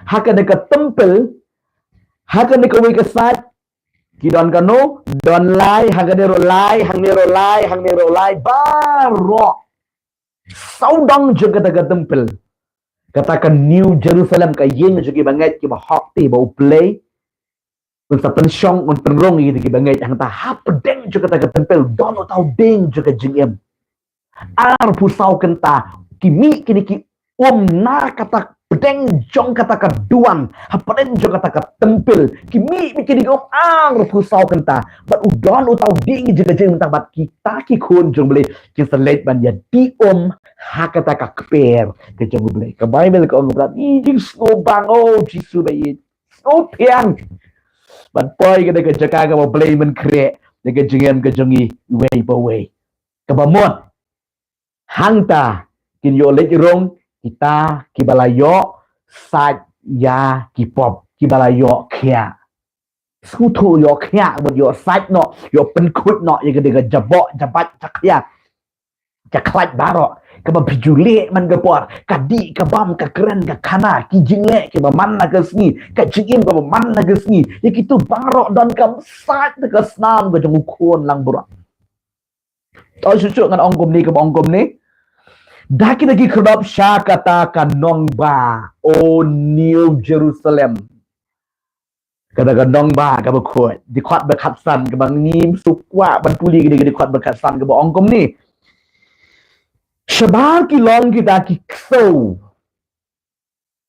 Ha kane ka templ, ha kane kawei ka sait, ki don kano, don lai, ha kane ruh lai, hangne ruh lai, hangne ruh lai, baroh sawdong jong kata ka templ. Kata ka New Jerusalem, ka ïing jong kiba ngeit kiba hok te ba U Blei un sa pynshong, un pynrung ïa kita kiba ngeit. Hangta hapdeng jong kata ka templ don uta u dieng jong ka jingim. Arphew saw kynta, ki mih kine ki um na kata pdeng jong kata ka duwan, hapdeng jong kata ka templ, ki mih beit kine ki um arphew saw kynta. Bad u don uta u dieng jong ka jingim, bad kita ki khun jong U Blei kin sa leit ban ïadih um ha kata ka kper ka jong U Blei. Ka Baibl ka ong, ka ong, i jingsngewbang, oh Jisu ba ïeit, sngewthiang ban poi kane ka jaka kaba Blei mynkhreh ïa ka jingim ka jong ngi iwei pa iwei. Kaba mut hangta kin ïoh leit rung kita kiba la ïoh sait ïa ki pop, kiba la ïoh khiah. Sngewthuh, ïoh khiah, bad ïoh sait noh, ïoh pynkhuid noh ïa ka dei ka jaboh, jabait, jakhiah, jakhlait baroh kaba phi ju leh man ka por, ka dih ka bam, ka kren ka khana, ki jingleh kiba man la ka sngi, ka jingim kaba man la ka sngi, ïa kito baroh donkam sait da ka snam ka jong u khun langbrot. To shu shu ngan ong kumne, kaba ong kumne. Da kita ki khyrdop sha kata ka nongbah, o New Jerusalem. Kata ka nongbah kaba khuid. Dkhot ba khatsan, kaba ngim shu kwah ban pule ka dei ka dkhot ba khatsan kaba ong kumne. Shabar ki long kita ki ksew,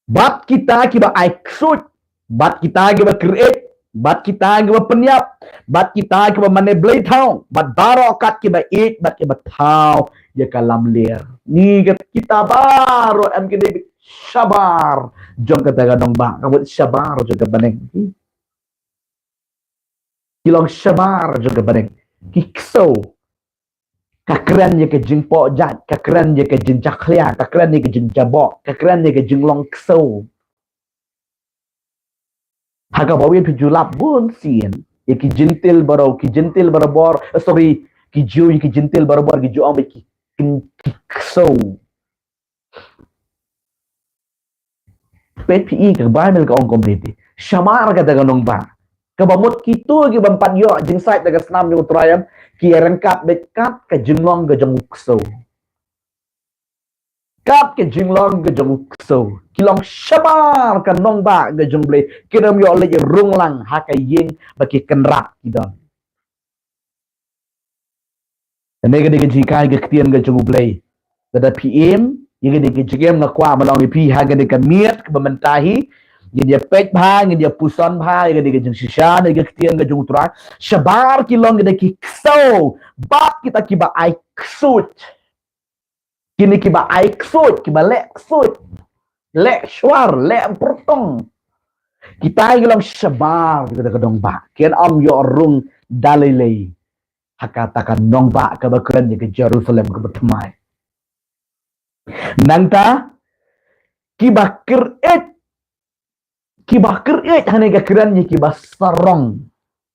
bad kita kiba ai ksuid, bad kita kiba kyrieh, bad kita kiba pynïap, bad kita kiba mane blei thaw, bad baroh kat kiba ïeit bad kiba thaw ïa ka lamler. Ngi kat kita baroh em ki dei shabar jong kata ka nongbah, ka mut shabar jong ka bneng. Ki long shabar jong ka bneng. Ki ksew. Ka kren ïa ka jingpoh jait, ka kren ïa ka jingjakhlia, ka kren ïa ka jingjaboh, ka kren ïa ka jinglong ksew. Ha kaba wei phi ju lap bun sien ïa ki Jentil barabor, ki Jentil barabor, eh, sorry, ki Jiw ïa ki Jentil barabor, ki ju ong ba ki, ki, ki ksew. Peit phi, ka Baibl ka ong kumne te. Shabar kata ka nongbah. Kaba mut kito kiba ym pat ïoh jingsait da ka snam jong U Trai, ki ïaryngkat beit kat ka jinglong ka jong u ksew. Kat ka jinglong ka jong u ksew. Ki long shabar ka nongbah ka jong U Blei. Kim ïoh leit rung lang ha ka ïing ba ki kynrad ki don. Kane ka dei ka jinghikai ka ktien ka jong U Blei. Lada phi im ïa kane ka jingim, nga kwah ban ong ïa phi, ha kane ka miet kaba mynta hi, ngin ïa peit bha, ngin ïa puson bha ïa kane ka jingshisha, kane ka ktien ka jong U Trai. Shabar ki long kita ki ksew, bad kita kiba ai ksuid. Kine kiba ai ksuid, kiba leh ksuid, leh shuar, leh pyrtong, kita ki long shabar jong kata ka nongbah. Kin ym ïoh rung da lei lei ha kata ka nongbah kaba kren ïa ka Jerusalem kaba thymmai. Nangta kiba kyrieh, kiba kyrieh hangne ka kren ïa kiba sarong.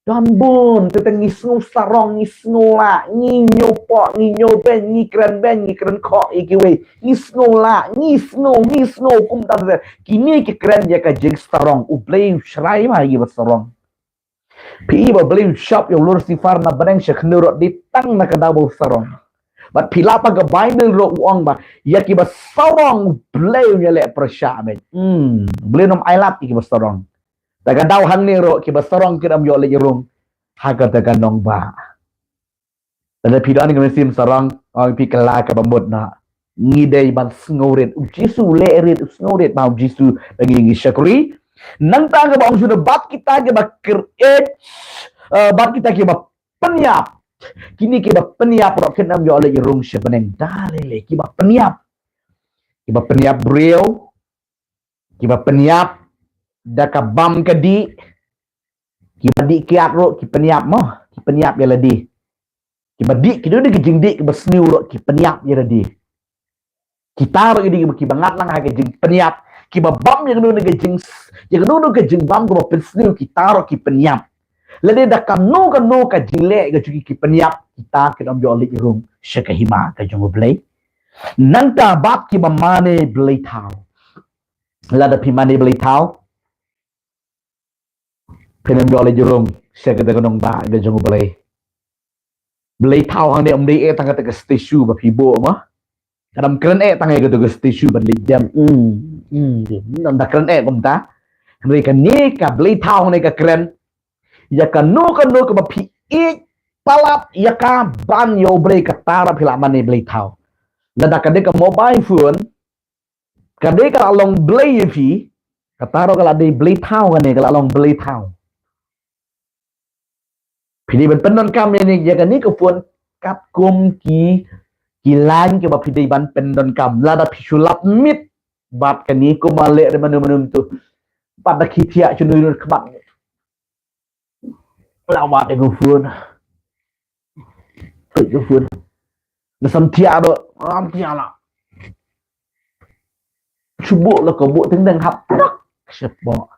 Don bun, teng teng ngi sngew sarong, ngi sngew lah, ngi ñiewpoh, ngi ñiewbeiñ, ngi kren beiñ, ngi kren khoh ïa kiwei, ngi sngew lah, ngi sngew, ngi sngew, kumta te. Kine ki kren ïa ka jingsarong. U Blei u shrai bha ïa kiba sarong. Phi i ba U Blei u shop ïa u Lucifer na bneng, sha khyndiat ruh dei tang na ka daw ba u sarong. Bad phi lap ha ka Baibl ruh u ong ba ïa kiba sarong U Blei un ïaleh pyrshah beit. Hmm, U Blei un ym ailad ïa kiba sarong. Da ka daw hangne ruh kiba sarong kin ym ïoh leit rung ha kata ka nongbah. Lada phi don ka mynsiem sarong, ong phi kylla kaba mut noh. Ngi dei ban sngewrit. U Jisu u leh rit, u sngewrit bha U Jisu ba ngi, ngi shakri. Nangta kaba ong shuh, bad kita kiba kyrieh, eh, bad kita kiba pynïap. Kine kiba pynïap ruh kin ym ïoh leit rung sha bneng da lei lei, kiba pynïap. kiba pynïap briew, kiba pynïap da ka bam ka dih, kiba dih kiad ruh ki pynïap mo, ki pynïap ïa lade. Kiba dih, ki don ka jingdih kiba sniew ruh ki pynïap ïa lade. Kita ruh ïa lade kiba ngat lang ha ka jingpynïap, kiba bam ïa kano kano ka jing, ïa kano kano ka jingbam kaba pynsniew, kita ruh ki pynïap. Lada da kano kano ka jingleh ka jong ki ki pynïap, kita kin ym ïoh leit rung sha ka hima ka jong U Blei. Nangta bad kiba mane blei thaw. Lada phi mane blei thaw, phin ym ïoh leit rung sha kata ka nongbah ka jong U Blei. Blei thaw hangne ym dei eh tang kata ka statue ba phi buh mo. Ka dang kren eh tang eh kata ka statue ban leit dem. Hmm, hmm, ym da kren eh kumta. Hynrei kane ka blei thaw hangne ka kren ïa kano kano kaba phi ïeit palat ïa ka ban ïa U Blei, kata ruh phi lah mane blei thaw. Lada ka dei ka mobile phone, ka dei ka la long blei ïa phi, kata ruh ka la dei blei thaw, kane ka la long blei thaw. Phi dei ban pyndonkam ïa ne, ïa kane ka phone katkum ki, ki line kiba phi dei ban pyndonkam. Lada phi shu lap miet bad kane, kumba leh re mano mano tu, bad da ki thiah shu nui khmat. La wat ïa ka phone. Peit ka phone. La san thiah ruh, lam thiah la. Shu buh la ka buh teng teng hap prak shapoh.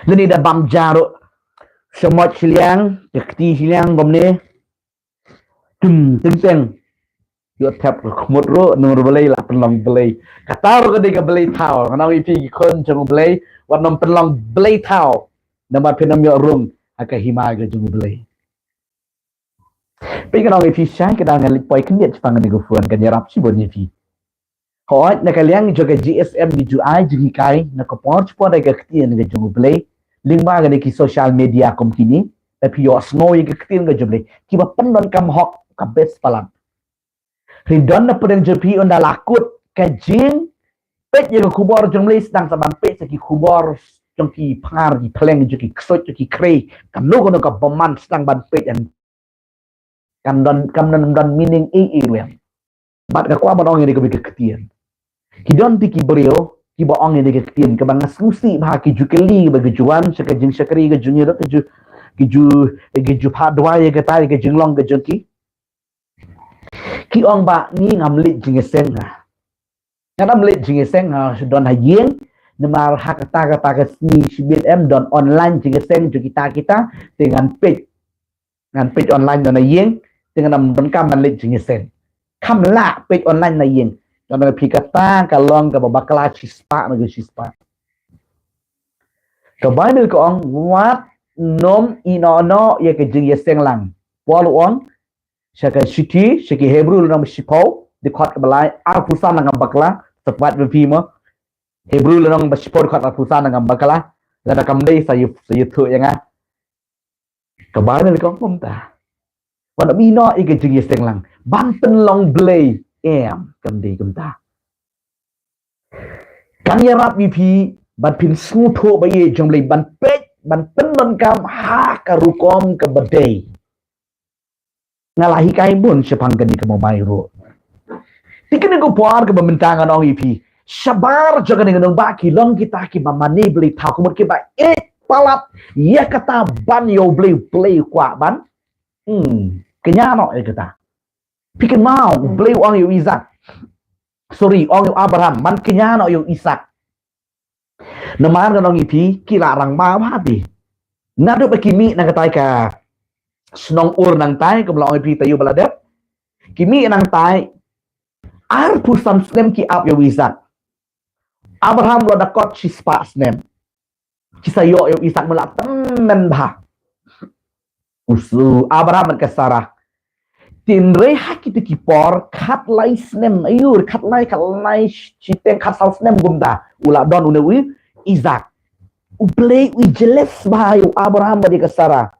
Lane da bam ja ruh. Sha mot shiliang, ka kti shiliang kumne. Tum teng teng. Ïoh thep ka khmut ruh, nong ruh blei la pynlong blei. Kata ruh ka dei ka blei thaw. Ngan ong ïa phi ki khun jong U Blei, wat nym pynlong blei thaw. Namar phin ym ïoh rung ha ka hima ka jong U Blei. Peit ngan ong ïa phi shai, ka dang ngan leit poi khyndiat shaphang kane ka phone, kan ïarap shibun ïa phi. Hooid, na ka liang jong ka G S M ki ju ai jinghikai na ka por, por da ka ktien ka jong U Blei lyngba kane ki social media kum kine, ba phi ïohsngew ïa ka ktien ka jong U Blei, kiba pyndonkam hok ka best palat. Hynrei don na pdeng jong phi ynda la kut ka jingpeit ïa ka khubor jong U Blei, sdang sa ban peit sa ki khubor jong ki phar ki phleng, jong ki ksuid, jong ki khrei, kano kano ka bymman, sdang ban peit ïa, kam don, kam don, don meaning ei ei ruh. Bad nga kwah ban ong ïa ne ka bynta ka ktien. Ki don te ki briew kiba ong ïa ne ka ktien, kaba nga sngewsih bha, ki ju kylli, ba ki ju wan sha ka jingshakri ka jong ngi ruh, ki ju, ki ju, ki ju phah duwai ïa kata, ïa ka jinglong ka jong ki. Ki ong ba ngi ngam leit jingïaseng, ha. Ngam leit jingïaseng, ha, shu don ha ïing, namar ha kata kata ka sngi shibit em don online jingïaseng jong kita kita, te ngan peit. Ngan peit online na ïing, te ngan ym donkam ban leit jingïaseng. Kham lah peit online na ïing. Don phi kata ka long kaba bakla shispah na ka shispah. Ka Baibl ka ong, wat nym ïehnoh noh ïa ka jingïaseng lang. Paul u ong sha ka shithi sha ki Hebru lynnong ba shiphew, dkhot kaba lai, arphew san, ngan bakla, sa kwah ba phi mo. Hebru lynnong ba shiphew, dkhot arphew san, ngan bakla. Lada kam dei sa ïa, sa ïathuh ïa nga. Ka Baibl ka ong kumta. Wat nym ïehnoh ïa ka jingïaseng lang ban pynlong blei, em, kam dei kumta. Kan ïarap ïa phi ban pynsngewthuh ba ïeit jong U Blei, ban peit, ban pyndonkam ha ka rukom kaba dei. Nga la hikai bun shaphang kane ka mobile ruh. Te kane ka por kaba mynta ngan ong ïa phi, shabar jong kane ka nongbah ki long kita kiba mane blei thaw, ka mut kiba ïeit palat ïa kata ban ïa U Blei, U Blei u kwah ban, hmm, kñia noh ïa kata. Phi kynmaw, U Blei u ong ïa u Isak. Sorry, u ong ïa u Abraham ban kñia noh ïa u Isak. Namar ngan ong ïa phi, ki la rangbah bha te. Naduh ba ki mih na katai ka shnong Ur nangtai, kum la ong ïa phi, taïew ba la dep. Ki mih nangtai, arphew san snem ki ap ïa u Isak. Abraham la da kot shispah snem. Ki sa ïoh ïa u Isak, mut la tymmen bha u Abraham bad ka Sarah. Hynrei ha kita ki por, khatlai snem, aiu, khatlai, khatlai shiteng, khatsaw snem kumta, u la don une u Isak. U Blei u jealous bha ïa u Abraham bad ïa ka Sarah.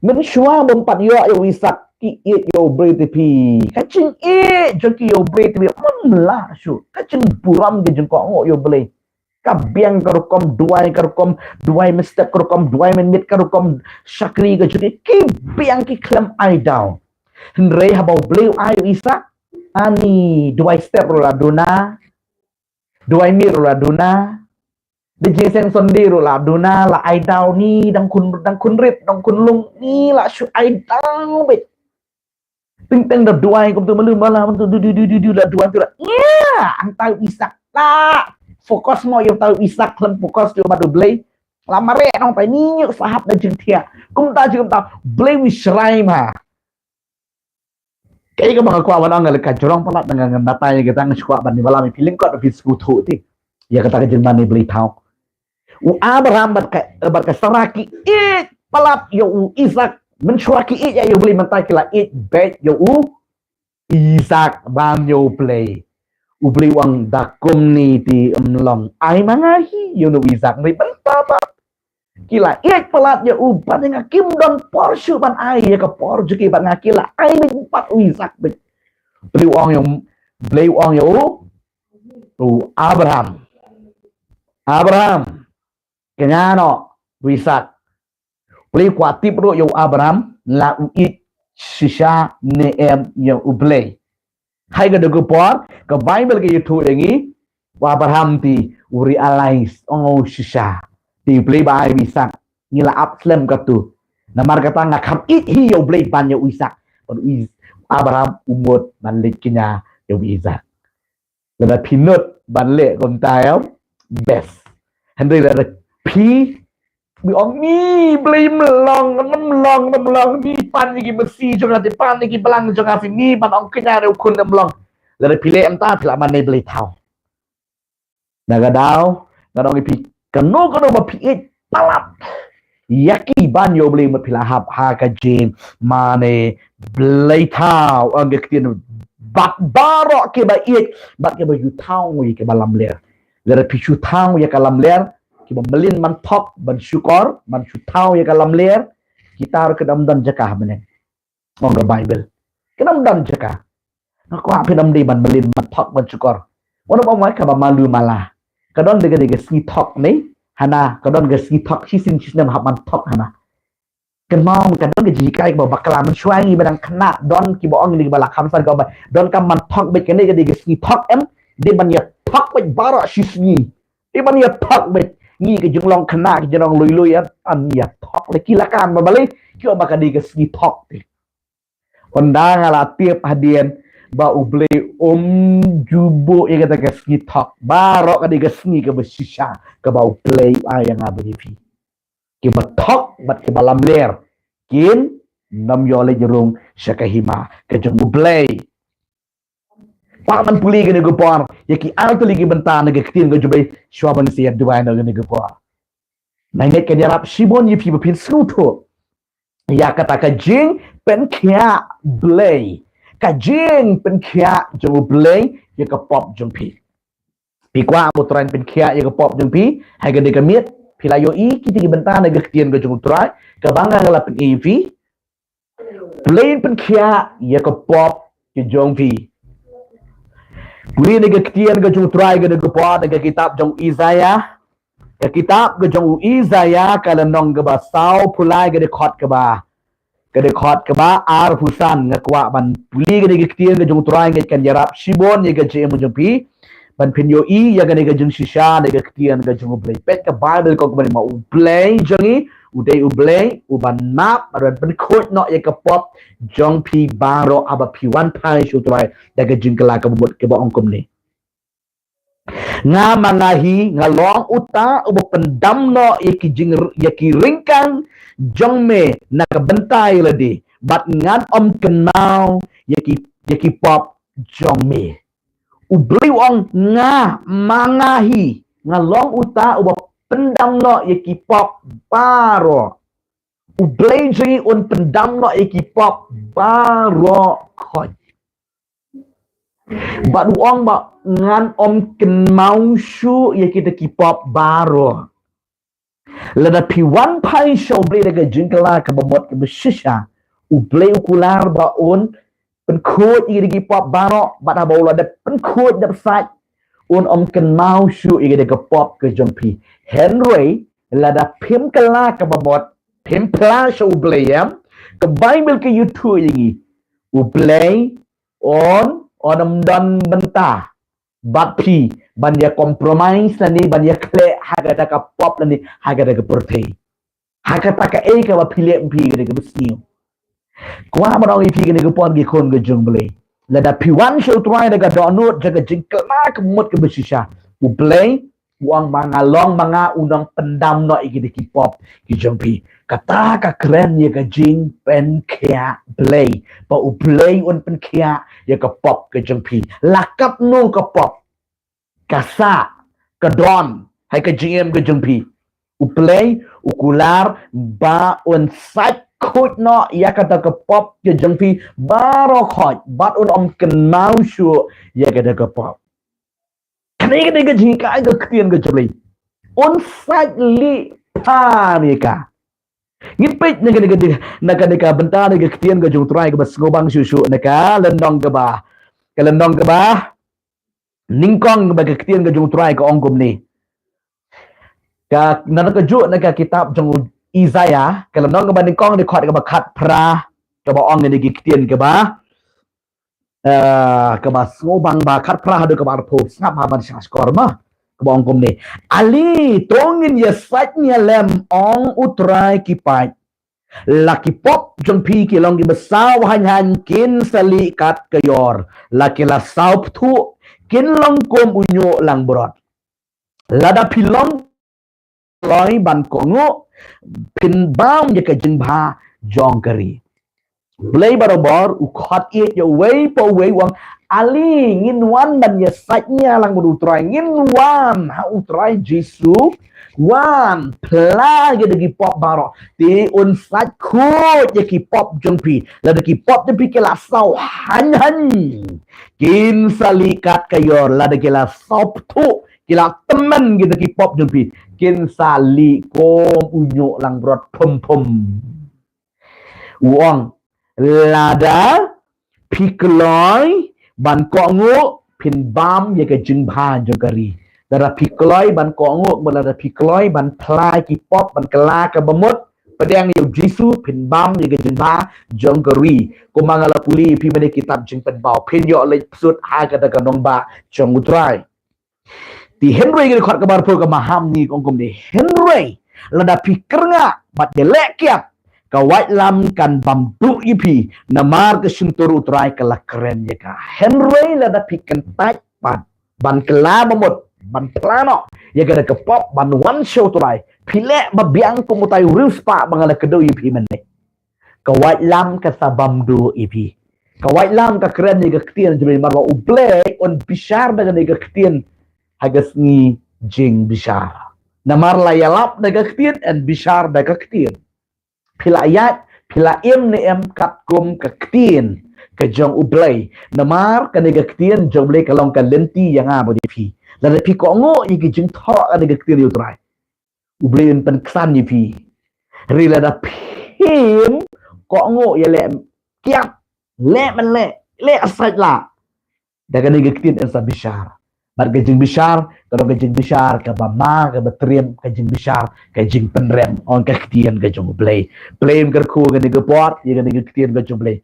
Mynshuwa bym pat ïoh ïa u Isak, ki ïeit ïa U Blei te phi. Ka jingïeit jong ki ïa U Blei te phi, ym lah shuh. Ka jingburom, ka jingkohnguh ïa U Blei. Ka biang ka rukom duwai, ka rukom duwai mynstep, ka rukom duwai mynmiet, ka rukom shakri ka jong ki, ki biang, ki khlem ai daw. Hynrei haba U Blei u ai ïa u Isak, ani duwai step ruh la duna. Duwai miet ruh la duna. Da jingseng Sunday ruh la duna, la ai daw ni, dang khun, dang khun rit, dang khun lung ni, la shu ai daw beit. Teng teng da duwai kumtu malu mala kumtu du du du du du la duwai tu la. Ya, hangta u Isak. La fokus mo ïa uta u Isak, khlem fokus ïa u Blei. La mareh nongta ni ñiuh sahap da jingthiah. Kumta jingkumta Blei u shrai ma. Kaei kaba nga kwah ban ong, nga leh ka jrong palat, nga, nga batai ïa kata, nga shu kwah ban ïa balam ïa phi lyngkot, phi sngewthuh te ïa kata ka jingmane Blei thaw. U Abraham bad ka, bad ka Sara ki ïeit palat ïa u Isak. Mynshuwa ki ïeit ïa u Blei, mynta ki la ïeit beit ïa u Isak ban ïa u Blei. U Blei u ong, da kumne te ym long, ai ma nga hi ïa une u Isak. Hynrei mynta pat ki la ïeit palat ïa u, bad nga kim don por shuh ban ai ïa ka por jong ki bad nga, ki la ai beit pat u Isak beit. Blei u ong ïa u, Blei u ong ïa u, u Abraham. Abraham, kñia noh u Isak. Blei kwah tip ruh ïa u Abraham la u ïeit shisha ne em ïa u Blei. Hai ka dei ka por ka Bible ka ïathuh ïa ngi, u Abraham te u realize, oh shisha, te u Blei ba ai u Isak, ngi la ap slem katu. Namar kata nga kham ïeit hi ïa u Blei ban ïa u Isak. Bad u Is-, Abraham u mut ban leit kñia ïa u Isak. Lada phi nud ban leh kumta ïa, best. Hynrei lada phi, phi ong ni Blei, ym long, ym long, ym long, ni pan ïa ki masi jong nga, te pan ïa ki balang jong nga, phi ni ban ong kñia ïa u khun, ym long. Lada phi leh kumta phi la mane Blei thaw. Na ka daw nga ong ïa phi, kano kano ba phi ïeit palat ïa ki ban ïa u Blei, mut phi la hap ha ka jingmane Blei thaw. Ong ka ktien, bad baroh kiba ïeit bad kiba ju thaw ïa kiba lamler. Lada phi shu thaw ïa ka lamler, kiba mlien ban thok, ban shukor, ban shu thaw ïa ka lamler, kita ruh kin ym don jaka ha bneng. Ong ka Bible, kin ym don jaka. Nga kwah phin ym dei ban mlien ban thok ban shukor. Wat ym ong ïa kaba malu mala. Ka don da ka dei ka sngi thok ne hana, ka don ka sngi thok shisien shisnem hap ban thok hana. Kynmaw, ka don ka jinghikai kaba bakla, mynshuwa ngi ba dang khynnah don kiba ong ne kiba la kham san, kaba don kam ban thok beit, kane ka dei ka sngi thok em, dei ban ïa thok beit baroh shi sngi. Dei ban ïa thok beit. Ngi ka jinglong khynnah, ka jinglong lui lui, em, ym ïa thok. La ki la kan ba balei, ki ong ba ka dei ka sngi thok te. Ynda nga la tip hadien ba u Blei um ju buh ïa kata ka sngi thok. Baroh ka dei ka sngi kaba shisha kaba u Blei u ai ïa nga bad ïa phi. Kiba thok bad kiba lamler kin ym ïoh leit rung sha ka hima ka jong u Blei. Pat ban pule kane ka por ïa ki artylli ki bynta na ka ktien ka jong u Blei shuwa ban sa ïa duwai na kane ka por. Nga ngeit kan ïarap shibun ïa phi ba phin sngewthuh ïa kata ka jingpynkhiah Blei, ka jingpynkhiah jong u Blei ïa ka pop jong phi. Phi kwah ba u Trai un pynkhiah ïa ka pop jong phi ha kane ka miet? Phi la ïohi kita ki bynta na ka ktien ka jong u Trai kaba nga la pyni ïa phi. Blei un pynkhiah ïa ka pop ka jong phi. Pule na ka ktien ka jong u Trai kane ka por, na ka kitab jong u Isaiah. Ka kitab ka jong u Isaiah ka lynnong kaba sawphew lai, ka dkhot kaba, ka dkhot kaba arphew san. Nga kwah ban pule kane ka ktien ka jong u Trai, ngeit kan ïarap shibun ïa ka jingim jong phi ban phin ïohi ïa kane ka jingshisha na ka ktien ka jong u Blei. Peit ka Bible, ko kumne ma, u Blei jong ngi u dei u Blei uban map, uban pynkhuid noh ïa ka pop jong phi baroh haba phi wan phai sha u Trai da ka jingkylla kaba mut, kaba ong kumne: Nga ma nga hi, nga long uta uba pyndam noh ïa ki jing, ïa ki ryngkang jong me na ka bynta ïa lade, bad ngan ym kynmaw ïa ki, ïa ki pop jong me. U Blei u ong, nga ma nga hi, nga long uta uba pyndam noh ïa ki pop baroh. U Blei jong ngi un pyndam noh ïa ki pop baroh khoit. Bad u ong ba ngan ym kynmaw shuh ïa kita ki pop baroh. Lada phi wan phai sha u Blei da ka jingkylla kaba mut kaba shisha, u Blei u kular ba un pynkhuid ïa ki pop baroh, bad haba u la dep pynkhuid dep sait, un ym kynmaw shuh ïa ka pop ka jong phi. Hynrei lada phim kylla kaba mut, phim phla sha u Blei, em, ka Bible ka ïathuh ïa ngi, u Blei un, un ym don bynta. bad phi ban ïa compromise lane ban ïa khleh ha kata ka pop lane ha kata ka pyrthei. Ha kata kaei kaba phi leh, phi kata kaba sniew. Kwah ban ong ïa phi kane ka por, ki khun ka jong U Blei, lada phi wan sha U Trai da ka dohnud jong ka jingkylla ka mut kaba shisha, U Blei u ong ma nga long ma nga u nongpyndam noh ïa kita ki pop ki jong phi. Kata ka kren ïa ka jingpynkhiah Blei, ba U Blei un pynkhiah ïa ka pop ka jong phi. La katno ka pop, ka sah, ka don ha ka jingim ka jong phi, U Blei u kular ba un sait khuid noh ïa kata ka pop ka jong phi baroh khoit, bad un ym kynmaw shuh ïa kata ka pop. Kane, kane ka jinghikai ka ktien ka jong U Blei. Un sait lieh phar ïa ka. Ngin peit na kane ka, na kane ka bynta na ka ktien ka jong U Trai kaba sngewbang shuh shuh, na ka lynnong kaba, ka lynnong kaba nyngkong, kaba ka ktien ka jong U Trai ka ong kumne. Ka, na ka juh na ka kitab jong Isaiah, ka lynnong kaba nyngkong, dkhot kaba khatphra, kaba ong ïa kane ka ktien kaba, eh, kaba sngewbang, ba khatphra haduh kaba arphew. Sngap ha ban shah shkor ma. Kaba ong kumne: Ale, to ngin ïa sait nia lem, ong U Trai ki paid. La ki pop jong phi ki long kiba saw haiñ haiñ, kin sa lieh kat ka ïor. La ki la saw pthuh, kin long kum u ñiuh langbrot. Lada phi long kloi ban kohnguh, phin bam ïa ka jingbha jong ka ri. Blei barabor u khot ïa uwei pa uwei, u ong: Ale, ngin wan ban ïa sait nia lang bad U Trai, ngin wan ha U Trai Jisu, wan phla ïa kita ki pop baroh. Te un sait khuid ïa ki pop jong phi. Lada ki pop jong phi ki la saw haiñ haiñ, kin sa lieh kat ka ïor. Lada ki la saw pthuh, ki la tymmen kita ki pop jong phi, kin sa lieh kum u ñiuh langbrot phum phum. U ong: Lada phi kloi ban kohnguh, phin bam ïa ka jingbha jong ka ri. Lada phi kloi ban kohnguh, lada phi kloi ban phla ïa ki pop, ban kylla kaba mut pdeng ïa U Jisu, phin bam ïa ka jingbha jong ka ri. Kumba nga la pule ïa phi mynne kitab Jingpynpaw, phin ïoh leit pyrshah ha kata ka nongbah jong U Trai. Te hynrei ka dkhot kaba arphew ka maham ni ka ong kumne: Hynrei lada phi kyrngah bad ïaleh kiad, ka waitlam kan bam duh ïa phi, namar ka shyntur U Trai ka la kren ïa ka. Hynrei lada phi kyntait pat ban kylla ba mut, ban phla noh ïa kata ka pop, ban wan sha U Trai, phi leh ba biang kum utai u riewspah ba nga la kdew ïa phi mynne, ka waitlam ka sa bam duh ïa phi. Ka waitlam ka kren ïa ka ktien jong U Blei, namar ba U Blei un bishar da kane ka ktien ha ka sngi jingbishar. Namar la ïalap da ka ktien, yn bishar da ka ktien. Phi la ïaid, phi la im ne em katkum ka ktien ka jong U Blei. Namar kane ka ktien jong U Blei ka long ka lynti ïa nga bad ïa phi. Lada phi kohnguh ïa ki jingthoh kane ka ktien U Trai, U Blei un pynksan ïa phi. Hynrei lada phim kohnguh, ïaleh kiad, leh mynleh, leh sait lah, da kane ka ktien yn sa bishar. Bad ka jingbishar ka long ka jingbishar kaba ma, kaba triem, ka jingbishar, ka jingpynrem, ong ka ktien ka jong U Blei. Blei un kyrkhu kane ka por ïa kane ka ktien ka jong U Blei.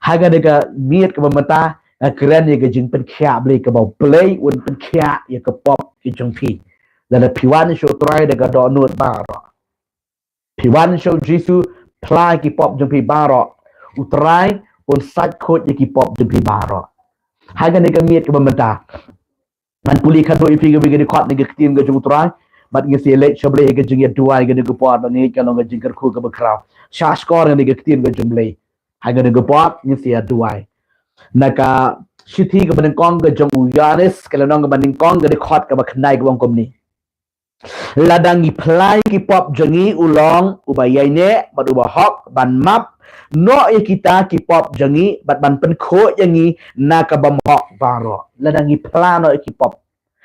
Ha kane ka miet kaba mynta, nga kren ïa ka jingpynkhiah Blei, kaba U Blei un pynkhiah ïa ka pop ka jong phi. Lada phi wan sha U Trai da ka dohnud baroh, phi wan sha U Jisu, phla ki pop jong phi baroh, U Trai un sait khuid ïa ki pop jong phi baroh. Ha kane ka miet kaba mynta, ngan pule khadduh ïa phi kawei ka dkhot na ka ktien ka jong U Trai, bad ngin sa leit sha Blei ha ka jingïaduwai kane ka por, ba ngi ka long ka jingkyrkhu kaba khraw. Shah shkor kane ka ktien ka jong U Blei ha kane ka por, ngin sa ïaduwai. Na ka shithi kaba nyngkong ka jong u Ïoannis, ka lynnong kaba nyngkong, ka dkhot kaba khyndai, ka ong kumne: Lada ngi phla ïa ki pop jong ngi, u long uba ïaineh bad uba hok ban map noh ïa kita ki pop jong ngi bad ban pynkhuid ïa ngi na ka bymhok baroh. Lada ngi phla noh ïa ki pop,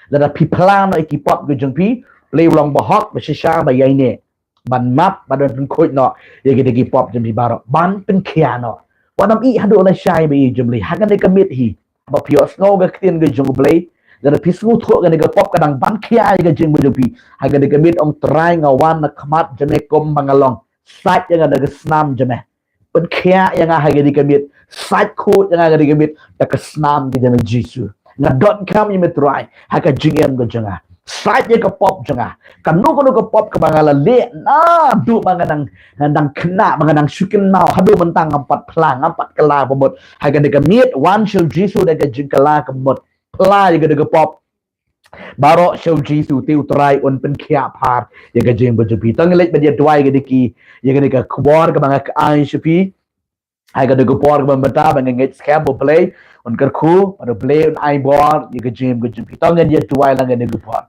lada phi phla noh ïa ki pop ka jong phi, Blei u long ba hok, ba shisha, ba ïaineh ban map bad ban pynkhuid noh ïa kita ki pop jong phi baroh, ban pynkhiah noh. Wat nym ïeh haduh lashai, ba ïeit jong U Blei, ha kane ka miet hi, ba phi ïohsngew ka ktien ka jong U Blei, lada phi sngewthuh kane ka pop ka dang ban khiah ïa ka jingim jong phi, ha kane ka miet ong: Trai, nga wan na khmat jong me kumba nga long. Sait ïa nga da ka snam jong me. Pynkhiah ïa nga ha kane ka miet. Sait khuid ïa nga ha kane ka miet da ka snam ka jong me Jisu. Nga donkam ïa me Trai ha ka jingim ka jong nga. Sait ïa ka pop jong nga. Kano kano ka pop kaba nga la leh naduh ba nga nang, nga nang khynnah, ba nga nang shu kynmaw, haduh mynta ngam pat phla, ngam pat kylla ba mut. Ha kane ka miet wan sha u Jisu da ka jingkylla ka mut. Phla ïa kane ka pop baroh sha u Jisu, te u Trai un pynkhiah phar ïa ka jingim ka jong phi. To ngin leit ban ïa duwai ïa kane ka khubor kaba nga ai sha phi. Ha kane ka por kaba mynta ba nga ngeit skhem ba U Blei un kyrkhu, ba U Blei un ai bor ïa ka jingim ka jong phi. To ngin ïa duwai lang ha kane ka por.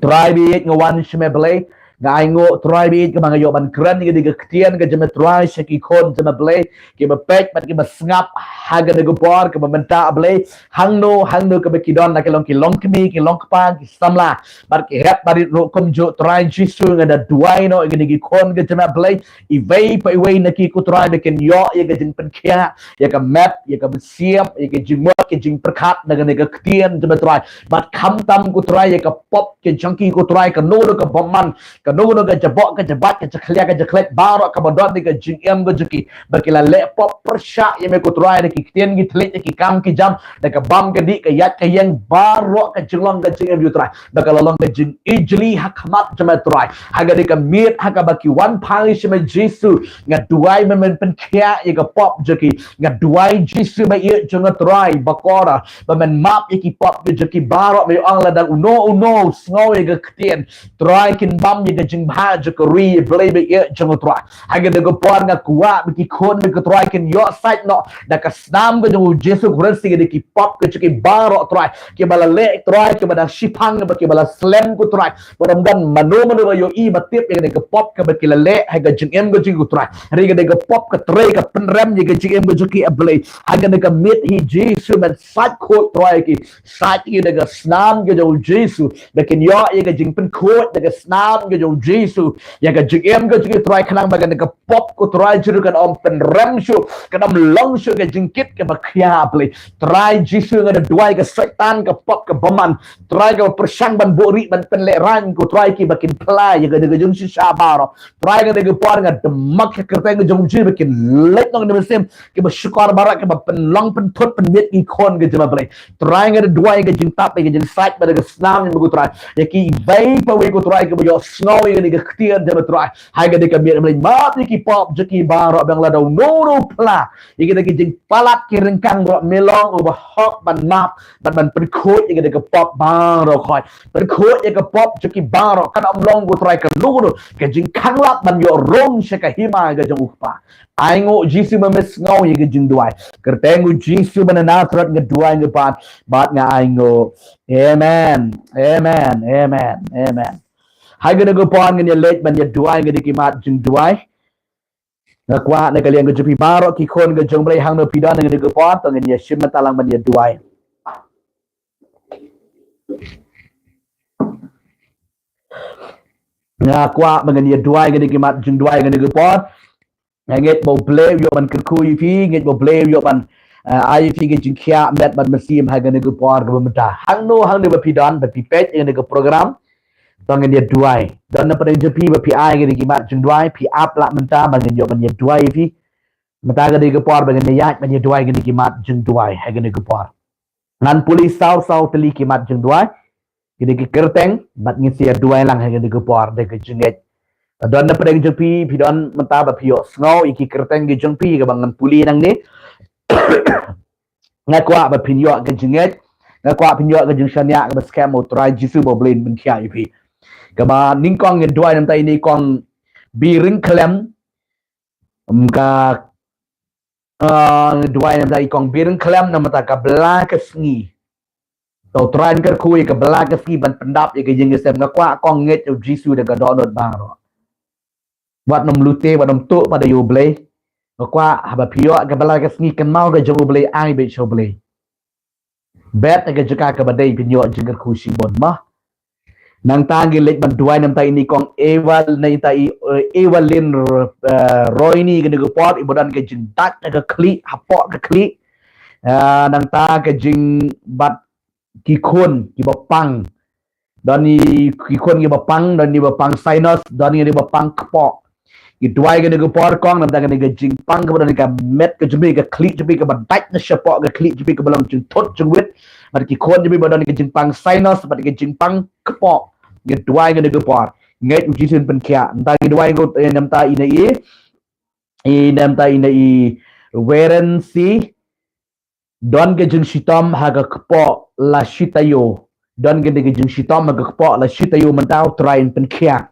Trai baieit, nga wan sha me Blei, nga ainguh Trai baieit kaba nga ïoh ban kren ïa kane ka ktien ka jong me Trai sha ki khun jong me Blei, kiba peit bad kiba sngap ha kane ka por kaba mynta Blei, hangno hangno kaba ki don, la ki long, ki long kmie, ki long kpa, ki samla bad ki hep barit ruh kumjuh, Trai Jisu nga da duwai noh ïa kine ki khun ka jong me Blei, iwei pa iwei na ki ko Trai ba kin ïoh ïa ka jingpynkhiah, ïa ka met, ïa ka mynsiem, ïa ka jingmut, ka jingpyrkhat na kane ka ktien jong me Trai. Bad khamtam ko Trai ïa ka pop ka jong ki ko Trai, kano kano ka bymman, kano kano ka jaboh ka jabat, ka jakhlia ka jakhlia baroh kaba don ha ka jingim ka jong ki, ba ki la leh pop pyrshah ïa me ko Trai, da ki ktien ki thylliej, da ki kam ki jam, da ka bam ka dih, ka ïaid ka ïeng, baroh ka jinglong ka jingim jong u Trai, ba ka la long ka jingijli ha khmat jong me Trai. Ha kane ka miet ha kaba ki wan phai sha me Jisu, nga duwai ba men pynkhiah ïa ka pop jong ki. Nga duwai Jisu ba ïeit jong nga Trai bakor, ba men map ïa ki pop jong ki baroh, ba ïoh ong lada uno uno u sngew ïa ka ktien Trai kin bam ïa ka jingbha jong ka ri, Blei ba ïeit jong nga Trai. Ha kane ka por nga kwah ba ki khun me ko Trai kin ïoh sait noh da ka snam ka jong u Jisu Khrist ïa kine ki pop ka jong ki baroh Trai, kiba la leh Trai, kiba dang shiphang, kiba, kiba la slem ko Trai. Ba ym don mano mano ba ïohi ba tip ïa kane ka pop kaba ki la leh ha ka jingim ka jong ki ko Trai. Hynrei kane ka pop ka trei ka pynrem ïa ka jingim ka jong ki A Blei. Ha kane ka miet hi Jisu men sait khuid Trai ïa ki, sait ïa ki da ka snam ka jong u Jisu, ba kin ïoh ïa ka jingpynkhuid da ka snam ka jong u Jisu ïa ka jingim ka jong ki Trai, khnang ba kane ka pop ko Trai jong u kan ym pynrem shuh, kan ym long shuh ka jingkit kaba khia A Blei. Trai Jisu nga da duwai ka Soitan, ka pop ka bymman Trai, kaba pyrshang ban buhrieh ban pynlehraiñ ko Trai, kiba kin phla ïa kane ka jingshisha baroh. Trai kane ka por nga dam ha ka kyrteng ka jong u Jisu ba kin leit noh na mynsiem kiba shukor baroh, kiba pynlong pynthut pynmiet ki khun ka jong me Blei. Trai nga da duwai ka jingtap, ka jingsait bad ka snam jong me ko Trai ïa kiwei pa iwei ko Trai kiba ïohsngew ïa kane ka ktien jong me Trai. Ha kane ka miet Blei, map ïa ki pop jong ki baroh, ba ong lada uno uno u phla ïa kine ki jingpalat ki ryngkang baroh, me long uba hok ban map bad ban pynkhuid ïa kane ka pop baroh Khun. Pynkhuid ïa ka pop jong ki baroh, kan ym long ko Trai kano kano ka jingkhanglad ban ïoh rung sha ka hima ka jong u Kpa. Ainguh Jisu ba me sngew ïa ka jingduwai. Kyrteng u Jisu ba na Nasareth nga duwai nga pan bad nga ainguh. Amen. Amen. Amen. Amen. Ha kane ka por ngin ïa leit ban ïa duwai ïa kine ki mat jingduwai. Nga kwah na ka liang ka jong phi baroh ki khun ka jong U Blei, hangno phi don ha kane ka por, to ngin ïa shim bynta lang ban ïa duwai. Nga kwah ba ngin ïa duwai ïa kine ki mat jingduwai ha kane ka por. Nga ngeit ba U Blei u ïoh ban kyrkhu ïa phi, ngeit ba U Blei u ïoh ban, eh, ai ïa phi ka jingkhiah met bad mynsiem ha kane ka por kaba mynta. Hangno hangno ba phi don, ba phi peit ïa kane ka program, to ngin ïa duwai. Don na pdeng jong phi ba phi ai ïa kine ki mat jingduwai, phi ap lah mynta ba ngin ïoh ban ïa duwai ïa phi. Mynta ka dei ka por ba ngin ïa ïaid ban ïa duwai ïa kine ki mat jingduwai ha kane ka por. Ngan pule saw saw tylli ki mat jingduwai, kine ki kyrteng, bad ngin sa ïa duwai lang ha kane ka por da ka jingngeit. Don na pdeng jong phi, phi don mynta ba phi ïohsngew ïa ki kyrteng ki jong phi kaba ngan pule nangne. Nga kwah ba phin ïoh ka jingngeit, nga kwah phin ïoh ka jingshaniah kaba skhem, U Trai Jisu ba U Blei un pynkhiah ïa phi. Kaba nyngkong ngin duwai na ka bynta ine i kong Biring Khlem, ym ka, ah, duwai na ka bynta i kong Biring Khlem na ka bynta ka bla ka sngi. To U Trai un kyrkhu ïa ka bla ka sngi ban pyndap ïa ka ïing ka sem. Nga kwah kong ngeit ïa U Jisu da ka dohnud baroh. Wat nym lute, wat nym tuh pat ïa U Blei. Nga kwah haba phi ïoh ka bla ka sngi, kynmaw ka jong U Blei, ai beit sha U Blei. Bet ha ka jaka kaba dei phin ïoh jingkyrkhu shibun mo. Nangta ngi leit ban duwai na ka bynta ine i kong Eva, na ka bynta i, eh, Evalyn, eh, Roini, kane ka por iba don ka jingdait na ka khlieh, hapoh ka khlieh. Eh, nangta ka jingbat ki khun kiba pang. Don i ki khun kiba pang, don iba pang sinus, don iba pang kpoh. Ngi duwai kane ka por kong, na ka bynta kane ka jingpang kaba don ha ka met ka jong phi, ka khlieh jong phi kaba dait na shapoh ka khlieh jong phi kaba long jingthut jingwit. bad ki khun jong phi ba don ka jingpang sinus bad ka jingpang kpoh. Nga duwai ha kane ka por, ngeit U Jisu un pynkhiah. Nangta ngi duwai ngut, eh, nangta ine i, i nangta ine i Werensi, don ka jingshitom ha ka kpoh la shi taïew. Don ka jingshitom ha ka kpoh la shi taïew mynta, U Trai un pynkhiah.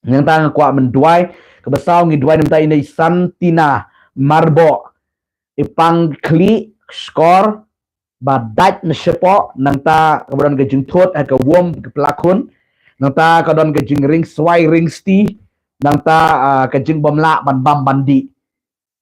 Nangta nga kwah ban duwai, kaba saw ngi duwai nangta ine i Santina Marboh, i pang khlieh shkor ba dait na shapoh, nangta kaba don ka jingthut ha ka wom ka plakhun, nangta ka don ka jingring swai ring sti, nangta, ah, ka jingbymlah ban bam ban dih.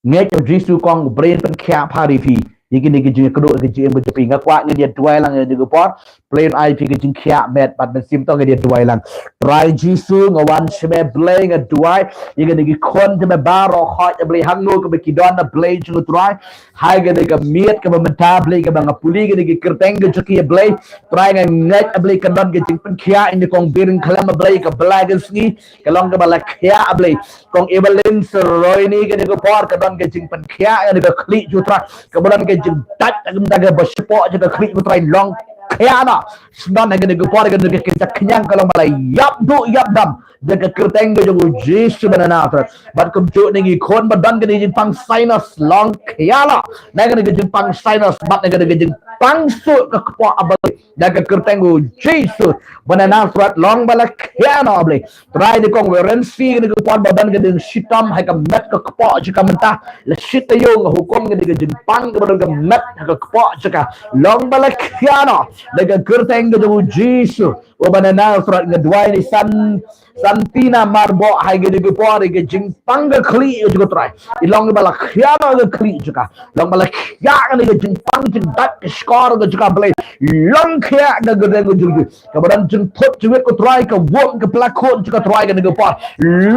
Ngeit U Jisu kong, U Blei un pynkhiah pha ïa phi ïa kine ki jingkyrduh, ki jingim ka jong phi. Nga kwah ngin ïa duwai lang ïa kane ka por. Blei un ai phi ka jingkhiah met bad mynsiem, to ngin ïa duwai lang. Trai Jisu, nga wan sha me Blei, nga duwai ïa kine ki khun jong me baroh, hooid A Blei, hangno kaba ki don A Blei jong nga Trai. Ha kane ka miet kaba mynta Blei, kaba nga pule kine ki kyrteng ka jong ki A Blei, Trai nga ngeit A Blei kan don ka jingpynkhiah ïa kong Biren Khlem A Blei, ka Blei ka sngi ka long kaba la khiah A Blei. Kong Evelyn Seroini kane ka por ka don ka jingpynkhiah ïa kane ka khlieh jong u Trai, kaba don ka jingdait ha ka bynta kaba shapoh jong ka khlieh jong u Trai, long khiah noh. Sdang ha kane ka por kane ka kynja khñiang ka long ba la ïap duh ïap dam da ka kyrteng ka jong U Jisu ba na Nasareth. Bad kumjuh ïa ngi khun ba don kane ka jingpang sinus, long khiah noh na kane ka jingpang sinus bad na kane ka jingpang suh ka kpoh A Blei. Da ka kyrteng U Jisu ba na Nasareth, long ba la khiah noh A Blei. Trai ïa kong Werensi kane ka por ba don ka jingshitom ha ka met ka kpoh jong ka mynta la shi taïew, nga hukum kane ka jingpang kaba don ka met ha ka kpoh jong ka, long ba la khiah noh da ka kyrteng ka jong U Jisu uba na Nasareth. Nga duwai ïa i San Santina Marboh ha kane ka por ïa ka jingpang ka khlieh jong ka Trai, i long ba la khiah noh ka khlieh jong ka, long ba la khiah noh ka jingpang jingdait ka shkor ka jong ka Blei, long khiah ka kyrteng U Jisu. Kaba don jingthut jingwit ko Trai, ka wom ka plakhun jong ka Trai kane ka por,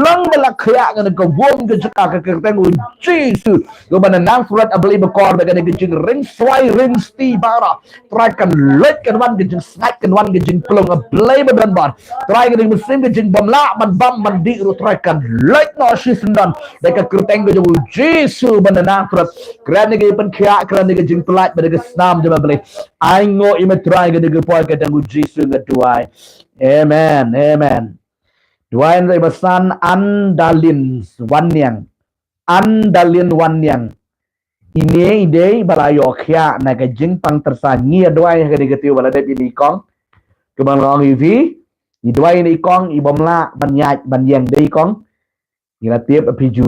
long ba la khiah kane ka wom ka jong ka, ka kyrteng U Jisu uba na Nasareth A Blei bakordor. Ba kane ka jingring swai ring sti baroh Trai kan leit kan wan, ka jingsngaid kan wan, ka jingpynlong A Blei ba don bor Trai, ka jingmynsiem ka jingbymlah ban bam ban dih ruh Trai kan leit noh shisyndon da ka kyrteng ka jong U Jisu ba na Nasareth. Kren ïa ka jingpynkhiah, kren ïa ka jingpyllait bad ka snam jong me Blei. Ainguh ïa me Trai, kane ka por ka dang U Jisu nga duwai. Amen, amen. Duwai ïa i basan Andalin Wanniang. Andalin Wanniang. Ine i dei ba la ïoh khiah na ka jingpang tyrsa. Ngi ïa duwai ha kane ka taïew ba la dep ïa i kong. Kumba nga ong ïa phi, i duwai ïa i kong i bym lah ban ïaid ban ïeng dei kong. Ngi la tip phi ju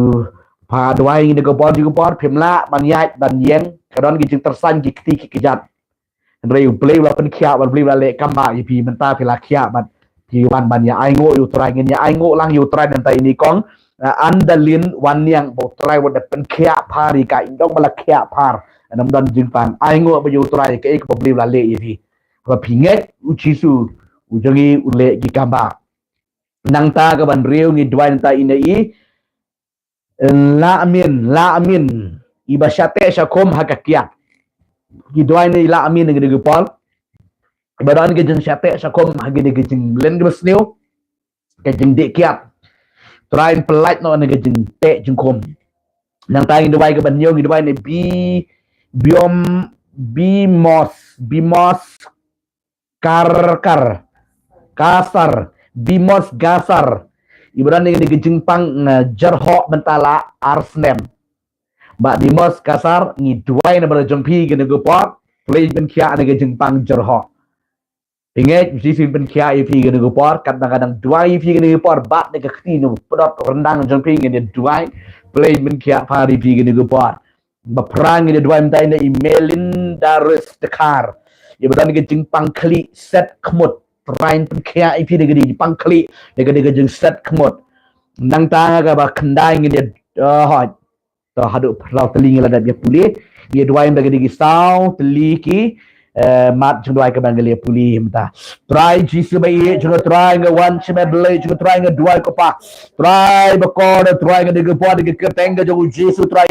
pha duwai ïa kane ka por, ju ka por phim lah ban ïaid ban ïeng, ka don ki jingtyrsa ki kti ki kjat. Hynrei U Blei u la pynkhiah bad U Blei u la leh kam ba ïa phi mynta phi la khiah bad phi wan ban ïa ainguh ïa U Trai. Ngin ïa ainguh lang ïa U Trai nangta ïa i kong, eh, Andalin Wanniang, ba U Trai u da pynkhiah pha ïa ka, i dong ba la khiah pha. Ym don jingpang, ainguh ba ïa U Trai kaei kaba U Blei u la leh ïa phi. Ba phi ngeit U Jisu u jong ngi u leh ki kam ba. Nangta kaba hynriew ngi duwai nangta ïa i Lamin, Lamin, i ba shah teh shah khum ha ka kiad. Ngi duwai ïa i Lamin ha kane ka por. I ba don ka jingshah teh shah khum ha kane ka jinglen kaba sniew, ka jingdih kiad. Trai un pyllait noh na ka jingteh jingkhum. Nangta ngi duwai kaba hynñiew, ngi duwai ïa i Bi, Biom, Bimos, Bimos Kar, Kar, Kasar, Bimos Kasar. I ba don ïa ka jingpang, eh, jyrhoh mynta la ar snem. Bah Bimos Kasar, ngi duwai na ka bynta jong phi ha kane ka por, Blei pynkhiah na ka jingpang jyrhoh. Phi ngeit Jisu un pynkhiah ïa phi ha kane ka por, katba nga dang duwai ïa phi ha kane ka por, bad na ka kti na pdot ryndang jong phi ngin ïa duwai, Blei pynkhiah pha ïa phi ha kane ka por. Ba phra ngi ïa duwai mynta ïa i Melinda Restakhar. I ba don ka jingpang khlieh set khmut. Trai un pynkhiah ïa phi da ka jingpang khlieh, da ka jingset khmut. Nangta kaba khyndai ngin ïa, eh, hooid. To haduh phra tylli ngi la dep ïa pule. Ngi ïa duwai mynta ka dei ki saw tylli ki, eh, mat jingduwai kaba ngi la ïa pule mynta. Trai Jisu ba ïeit jong nga Trai, nga wan sha me Blei jong nga Trai, nga duwai ko Pa. Trai bakordor Trai, ha kane ka por da ka kyrteng ka jong U Jisu Trai.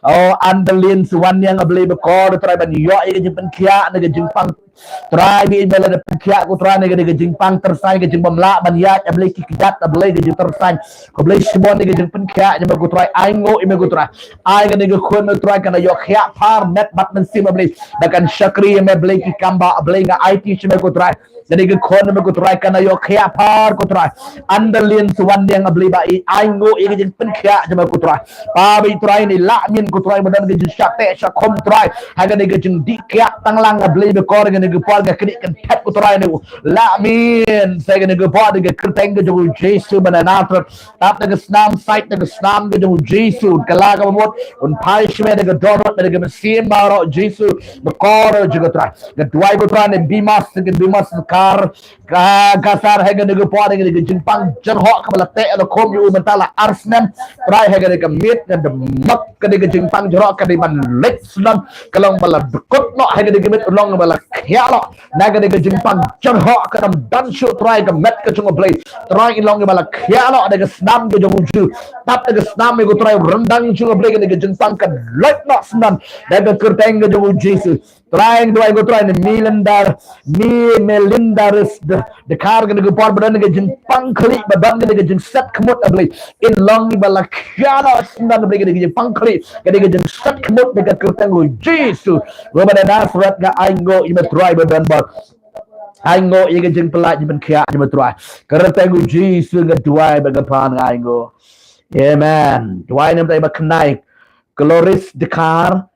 Oh, Andalin Suwanniang, A Blei bakordor Trai, ban ïoh ïa ka jingpynkhiah na ka jingpang. Trai ba ïeit ba la da pynkhiah ko Trai na ka, na ka jingpang tyrsa, ka jingbymlah ban ïaid, A Blei, ki kjat, A Blei, ka jingtyrsa. Ko Blei shibun na ka jingpynkhiah jong me ko Trai, ainguh ïa me ko Trai. Ai kane ka khun me Trai kan ïoh khiah phar met bad mynsiem, A Blei, ba kan shakri ïa me Blei. ki kam ba, a Blei nga aiti sha me ko Trai. Kane ka khun me ko Trai, kan ïoh khiah pha ko Trai. Underline sa wan ïa nga Blei ba i ainguh ïa ka jingpynkhiah jong me ko Trai. Pa ba i Trai ni lah min ko Trai, ba don ka jingshah teh shah khum Trai. Ha kane ka jingdih khiah tang lang nga Blei ba kor kane ka por ka knieh kan thet ko Trai ni. Lah min sa kane ka por ka kyrteng ka jong u Jisu ba na Nasareth. Tap da ka snam, sait da ka snam ka jong u Jisu. Ka la ka mut un phai shme da ka dohnud da ka mynsiem baroh Jisu. Ba kor jong ko Trai. Nga duwai ko Trai ne bimas, ka bimas kar ka, ka sar ha kane ka por, ha kane ka jingpang jyrhoh kaba la teh la khum ïa u mynta la ar snem. Trai ha kane ka miet nga dei mak kane ka jingpang jyrhoh ka dei ban leit syndon ka long ba la dkut noh ha kane ka miet long ba la khiah noh. Na kane ka jingpang jyrhoh ka dang ban shu Trai ka met ka jong u Blei. Trai i long ba la khiah noh da ka snam ka jong u Jisu. Tap da ka snam ïa ko Trai ryndang jong u Blei kane ka jingpang ka leit noh syndon da ka kyrteng ka jong u Jisu. Trai nga duwai ko Trai ne Melinda, mi Melinda ris de, de kar kane ka por ba don ka jingpang khlieh ba don kane ka jingset khmut a Blei. In long ba la khiah noh syndon a Blei kane ka jingpang khlieh, kane ka jingset khmut da ka kyrteng u Jisu. Ba na Nasareth nga ainguh ïa me Trai ba don ba. Ainguh ïa ka jingpyllait jingpynkhiah ïa me Trai. Kyrteng u Jisu nga duwai ba ka pan nga ainguh. Amen. Duwai ne me Trai ba khnai. Gloris Dkhar.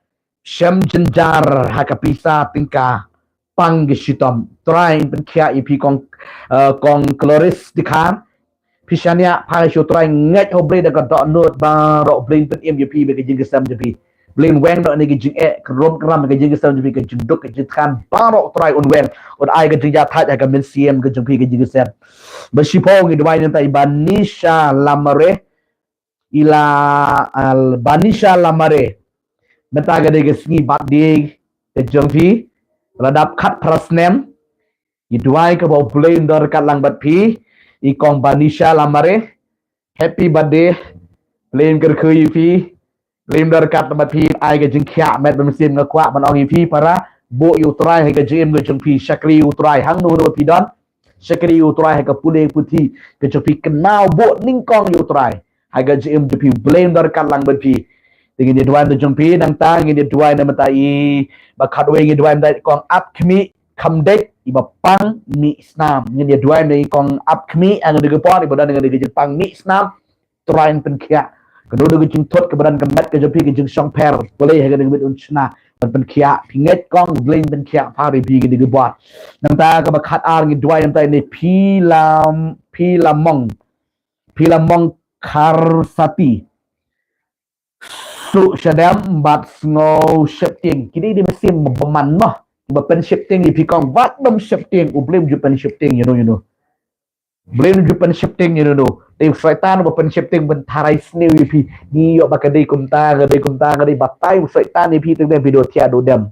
Shem jynjar ha ka pisa tyngka pang ki shitom. Trai pynkhiah ïa phi kong, eh, kong Gloris Dkhar. Phi shaniah pha shu Trai ngeit ho Blei da ka dohnud baroh Blei pynim ïa phi ba ka jingkyrsan jong phi. Blei weng noh ne ka jingeh ka rum ka ram ka jingkyrsan jong phi ka jingduk ka jingthngan baroh Trai un weng. Un ai ka jingïathait ha ka mynsiem ka jong phi ka jingkyrsan. Ba shiphew ngi duwai ne me Trai Banisha Lamare. Ila al Banisha Lamare. Mynta ka dei ka sngi birthday ka jong phi. La dap khatphra snem. Ngi duwai ka ba u Blei un don ryngkat lang bad phi. I kong Banisha Lamare. Happy birthday. Blei un kyrkhu ïa phi. Blei un don ryngkat lang bad phi. Ai ka jingkhiah met ba mynsiem nga kwah ban ong ïa phi para. Buh ïa u Trai ha ka jingim ka jong phi. Shakri ïa u Trai hangno hangno phi don. Shakri ïa u Trai ha ka pule puthi ka jong phi, kynmaw buh nyngkong ïa u Trai ha ka jingim jong phi, Blei un don ryngkat lang bad phi. Te ngin ïa duwai na jong phi, nangta ngin ïa duwai na mynta i ba khatwei, ngin ïa duwai mynta i kong Apkhmih Khamdeit i ba pang mih snam. Ngin ïa duwai na i kong Apkhmih ha kane ka por i ba don ha kane ka jingpang mih snam. Trai un pynkhiah. Kano kano ka jingthut kaba don ka met ka jong phi ka jingshongpher. Blei ha kane ka miet un shna. Ban pynkhiah. Phi ngeit kong Blei un pynkhiah pha ïa phi kane ka por. Nangta kaba khatar ngi duwai nangta ne phi lam, phi lam mong. Phi lam mong Kharsati. Suk shadem bad sngew sheptieng. Kine dei mynsiem ba man noh. Ba pynsheptieng ïa phi kong. Wat bym sheptieng. U Blei um ju pynsheptieng ïa no ïa no. Blei um ju pynsheptieng ïa no. Dei u Soitan uba pynsheptieng ban tharai sniew ïa phi. Ngi ïoh ba ka dei kumta, ka dei kumta, ka dei batai u Soitan ïa phi, teng teng phi doh thiah doh dem.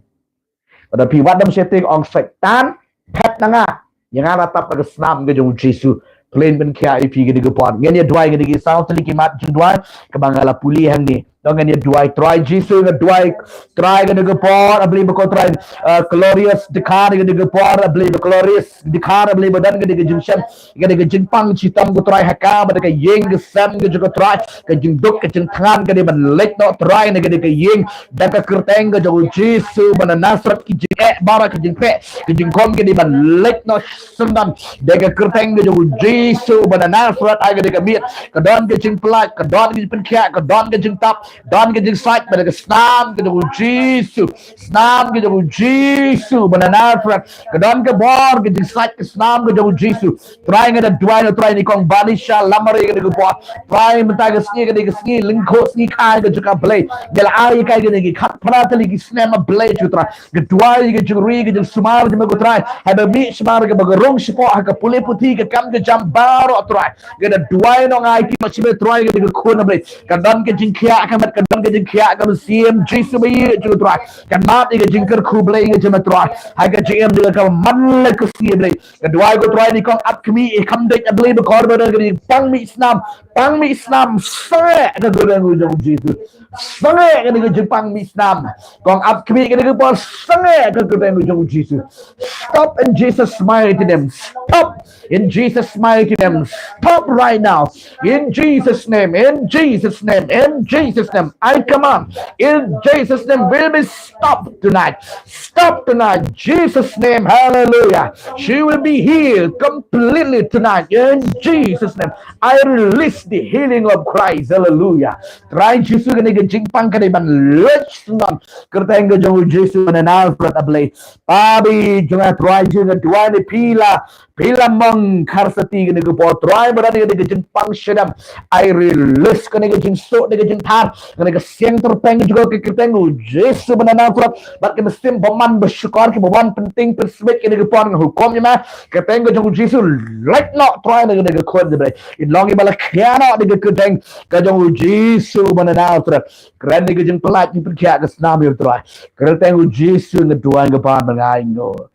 Lada phi wat dam sheptieng ong Soitan, phet na nga. Ïa nga la tap da ka snam ka jong u Jisu. Blei un pynkhiah ïa phi kane ka por. Ngin ïa duwai kane ki saw tylli ki mat jingduwai kaba nga la pule hangne. Dang ngin ïa duwai Trai Jisu, nga duwai Trai kane ka por, a Blei ba ko Trai, uh, Glorious Dkhar kane ka por, a Blei ba Glorious Dkhar, a Blei ba don kane ka jingshem, kane ka jingpang shitom ko Trai ha ka, ba da ka ïing ka sem ka jong ko Trai, ka jingduk ka jingthngan ka dei ban leit noh Trai na kane ka ïing, da ka kyrteng ka jong u Jisu ba na Nasareth, ki jingeh baroh, ki jingpeh, ki jingkhum ka dei ban leit noh syndon, da ka kyrteng ka jong u Jisu ba na Nasareth, ha kane ka miet, ka don ka jingpyllait, ka don ka jingpynkhiah, ka don ka jingtap, don ka jingsait, ba da ka snam ka jong u Jisu. Snam ka jong u Jisu ba na Nasareth. Ka don ka bor ka jingsait ka snam ka jong u Jisu. Trai nga da duwai na Trai ni kong Banisha Lamare kane ka por. Trai mynta ka sngi kane ka sngi lyngkhuh sngi kha ka jong ka Blei. Nga la ai ka kane ki khatphra tylli ki snem a Blei jong u Trai. Nga duwai ka jingri ka jingsumar jong me ko Trai. Haba mih sumar kaba ka rung shapoh ha ka pule puthi ka kam ka jam baroh Trai. Nga da duwai noh nga aiti noh sha me Trai kane ka khun a Blei. Ka don ka jingkhiah ka met, ka don ka jingkhiah ka mynsiem, Jisu ba ïeit jong u Trai. Ka mat ïa ka jingkyrkhu Blei ka jong me Trai. Ha ka jingim jong ka man la ka sngi Blei. Nga duwai ko Trai ni kong Apkhmih Khamdeit a Blei ba kor ba don ka jingpang mih snam, pang mih snam, sangeh ka kyrteng ka jong u Jisu. Sangeh ka jingpang mih snam. Kong Apkhmih ka por sangeh ka kyrteng ka jong u Jisu. Stop in Jesus' mighty name. Stop. In Jesus' mighty name, stop right now. In Jesus' name, in Jesus' name, in Jesus' name, I command, in Jesus' name, will be stopped tonight. Stop tonight. Jesus' name. Hallelujah. She will be healed completely tonight. In Jesus' name, I release the healing of Christ. Hallelujah. Trai Jisu, kane ka jingpang ka dei ban leit shnong. Kyrteng ka jong u Jisu ba na Nazareth, A Blei. Pabi jong nga, Trai Jisu, nga duwai ne phi la, phi la mong kharsati kane ka por, Trai, ba don kane ka jingpang shadem. I release kane ka jingsuk, kane ka jingthar, kane ka siang tyrpeng jong ka kyrteng u Jisu ba na Nazareth. Bad ka mynsiem bymman bashukor kiba wan pynting pynsmit kane ka por, nga hukum ïa me, kyrteng ka jong u Jisu, leit noh Trai na kane ka khun, Blei. Ïa long iba la khia noh da ka kyrteng ka jong u Jisu ba na Nazareth. Kren da ka jingpyllait, pynkhiah ka snam, ïa Trai. Kyrteng u Jisu nga duwai, nga pan, ba nga ainguh.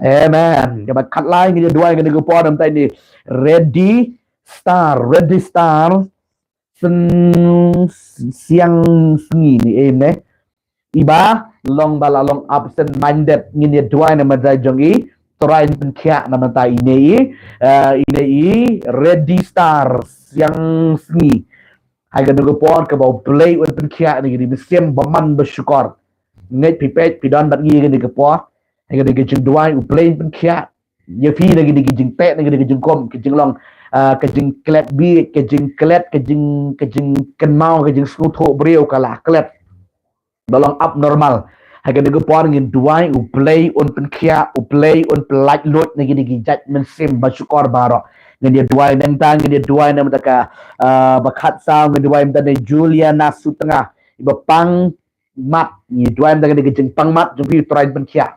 Amen. Kaba khatlai, nga duwai kane ka por namar ïa i Ready Star, Ready Star, Seng-, Siang Sngi, ni em ne. Iba long ba la long absent minded, ngin ïa duwai namar jong i, Trai pynkhiah namar ïa ine i, eh, ine i Ready Star, Siang Sngi. Ha kane ka por kaba u Blei un pynkhiah ïa kine ki mynsiem bymman bashukor. Ngeit phi peit phi don bad ngi ha kane ka por. Ha kane ka jingduwai u Blei pynkhiah ïa phi na kine ki jingteh, na kine ki jingkhum, ki jinglong, ah, ka jingklet bieit, ka jingklet, ka jing, ka jingkynmaw, ka jingsngewthuh briew ka la klet. Ba long abnormal. Ha kane ka por ngin duwai u Blei un pynkhiah, u Blei un pyllait luid na kine ki jait mynsiem bashukor baroh. Ngin ïa duwai nangta, ngin ïa duwai namar ka, ah, ba khatsaw, ngin duwai namar i Juliana Sutnga, iba pang mat, ngin duwai namar kane ka jingpang mat jong phi, Trai pynkhiah.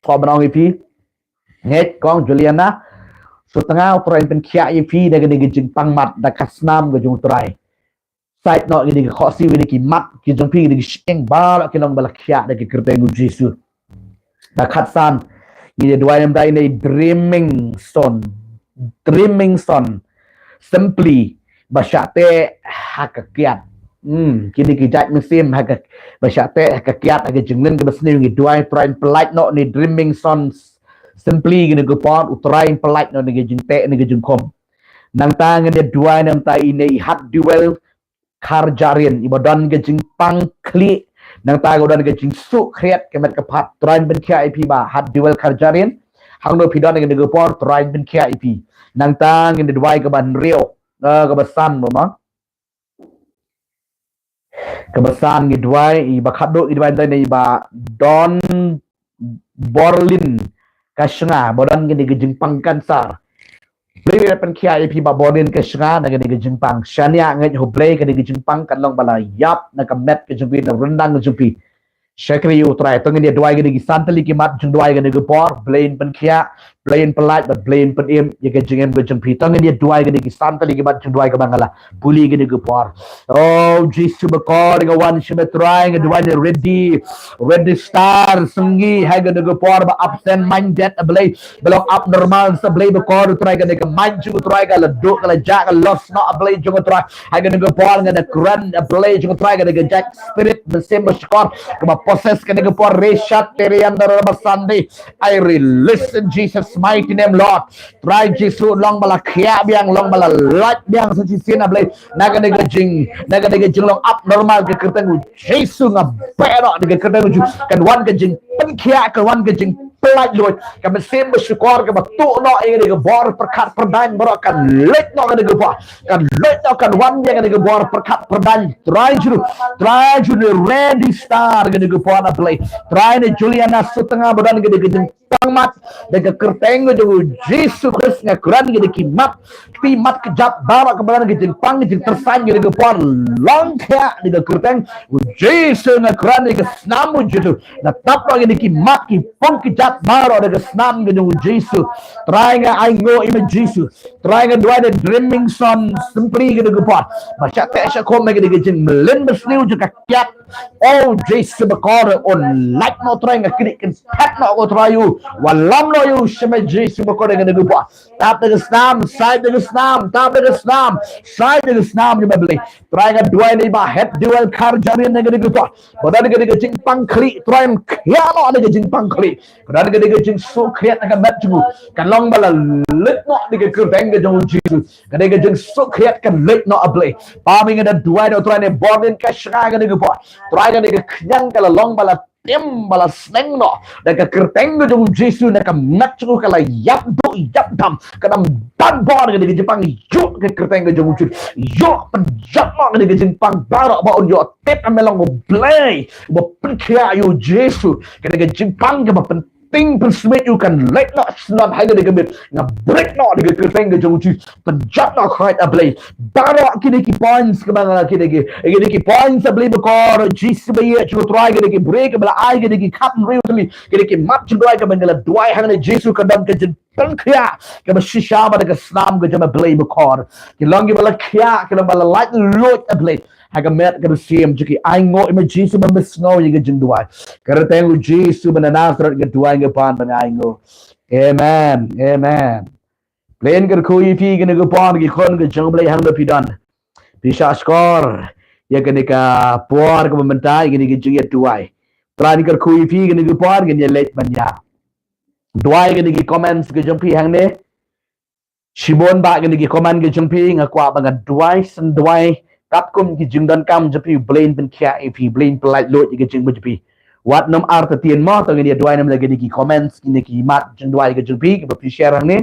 Ko ba nong ïa phi. Ngeit kong Juliana Sutnga, Trai pynkhiah ïa phi da kane ka jingpang mat da ka snam ka jong Trai. Sait noh kine ki khohsiew, kine ki mat ki jong phi, kine ki shyieng baroh ki long ba la khiah da ka kyrteng u Jisu. Da khatsan, ngin ïa duwai namar ine i Dreaming Son. Dreaming Son. Simply ba shah teh ha ka kiad. Hmm, kine ki jait mynsiem ha ka, ba shah teh ha ka kiad, ha ka jinglen kaba sniew, ngin duwai Trai pyllait noh ine i Dreaming Son. Simply kane ka por u Trai pyllait noh ine ka jingteh, ine ka jingkhum. Nangta ngin ïa duwai namar ine i Hatduwel Kharjahrin, iba don ka jingpang khlieh, nangta ka don ka jingsuk khriat ka met ka phad, Trai pynkhiah ïa phi, Bah Hatduwel Kharjahrin. Hangno phi don ha kane ka por, Trai pynkhiah ïa phi. Nangta ngin ïa duwai kaba hynriew, eh, kaba san mo ma. Kaba san ngin duwai, iba khatduh ngin duwai namar ine i Bah Don Borlin Kashnga, ba don kane ka jingpang kansar. Blei un pynkhiah ïa phi Bah Borlin Kashnga na kane ka jingpang. Shaniah, ngeit ha u Blei kane ka jingpang kan long ba la ïap na ka met ka jong phi, na ryndang ka jong phi. Shakri ïa u Trai, to ngin ïa duwai kine ki san tylli ki mat jingduwai kane ka por, Blei un pynkhiah, Blei un pyllait, bad Blei un pynim ïa ka jingim ka jong phi. To ngin ïa duwai kine ki san tylli ki mat jingduwai kaba nga la pule kane ka por. Oh Jisu bakor, nga wan sha me Trai, nga duwai ine i Ready, Ready Star Sngi, ha kane ka por ba absent minded, A Blei, ba long abnormal, A Blei bakor, Trai, kane ka mind jong u Trai ka la duh, ka la jah, ka la los noh, A Blei jong u Trai. Ha kane ka por nga da kren, A Blei jong u Trai, kane ka jait spirit mynsiem bashukor kaba possess kane ka por, Reshat Terian Darabasandi. I release in Jesus' mighty name, Lord. Trai Jisu, long ba la khiah biang, long ba la lait biang sa shisien, A Blei, na kane ka jing, na kane ka jinglong abnormal, ha ka kyrteng u Jisu nga beh noh da ka kyrteng u Jisu. Kan wan ka jingpynkhiah, kan wan ka jingpyllait luid. Ka mynsiem bashukor kaba tuh noh ïa kane ka bor pyrkhat pyrdaiñ baroh kan leit noh kane ka bor. Kan leit noh, kan wan ïa kane ka bor pyrkhat pyrdaiñ. Trai Jisu, Trai Jisu, Ready Star kane ka bor, A Blei. Trai, ine i Juliana Sutnga ba don kane ka jingpang mat, da ka kyrteng ka jong u Jisu Khrist nga kren, kine ki mat, ki mat kjat baroh kaba don ka jingpang, ka jingtyrsañ, kane ka por long khiah da ka kyrteng u Jisu, nga kren da ka snam u Jisu. Nga tap noh kine ki mat, ki pung kjat baroh da ka snam ka jong u Jisu. Trai nga ainguh ïa me Jisu. Trai nga duwai ine i Dreaming Son Simply kane ka por ba shah teh shah khum ha kane ka jingmlien basniew jong ka kiad. Oh Jisu bakor, un lait noh Trai, nga kyndiah kynpet noh ko Trai ïa u. Wallam noh ïa u sha me Jisu bakor, kane ka por. Tap da ka snam, sait da ka snam, tap da ka snam, shai da ka snam jong me Blei. Trai nga duwai ne ba het duwai kar jarian ne ka dei ka por. Ba don ka dei ka jingpang khlieh, Trai khia noh ne ka jingpang khlieh. Ka don ka dei ka jingsuk khiat na ka met jong u. Ka long ba la leit noh ne ka kyrteng ka jong u Jisu. Ka dei ka jingsuk khiat ka leit noh a Blei. Pa mi nga da duwai noh Trai ne bor nin ka shai ka dei ka por. Trai ka dei ka khñiang ka la long ba la tim ba la sneng noh da ka kyrteng ka jong u Jisu na ka met jong u ka la ïap duh ïap dam ka dam ban bor ka dei ka jingpang ïoh ka kyrteng ka jong u Jisu ïoh pynjot noh ka dei ka jingpang baroh ba un ïoh tip me long u Blei ba pynkhiah ïa u Jisu ka dei ka jingpang ka ba pyn ting pynsmit ïa u kan leit noh shnong ha ka dei ka miet nga break noh da ka kyrteng ka jong u Jisu pynjot noh khait a Blei. Baroh kine ki points kaba nga kine ki kine ki points a Blei ba kor Jisu ba ïeit jong u Trai kine ki break ba la ai kine ki khat riew tylli kine ki mat jong u Trai kaba nga la duwai hangne Jisu ka don ka jingpynkhiah kaba shisha ba da ka snam ka jong a Blei ba kor. Ki long kiba la khiah ki long ba la lait luid a Blei. Ha ka met ka mynsiem jong ki ainguh ïa me Jisu ba me sngew ïa ka jingduwai. Ka kyrteng u Jisu ba na Nasareth nga duwai nga pan ba nga ainguh. Amen. Amen. Blei un kyrkhu ïa phi kane ka por ki khun ka jong u Blei hangne phi don. Phi shah shkor ïa kane ka por kaba mynta ïa kane ka jingïaduwai. Trai un kyrkhu ïa phi kane ka por ngin ïa leit ban ïa duwai kane ki comments ka jong phi hangne. Shimon ba kine ki comment ki jong phi nga kwah ba nga duwai sngewduwai katkum ki jingdonkam jong phi Blei un pynkhiah ïa phi Blei un pyllait luid ïa ki jingmut jong phi. Wat nym artatien mo to ngin ïa duwai nym la kine ki comments kine ki mat jingduwai ki jong phi kiba phi share hangne.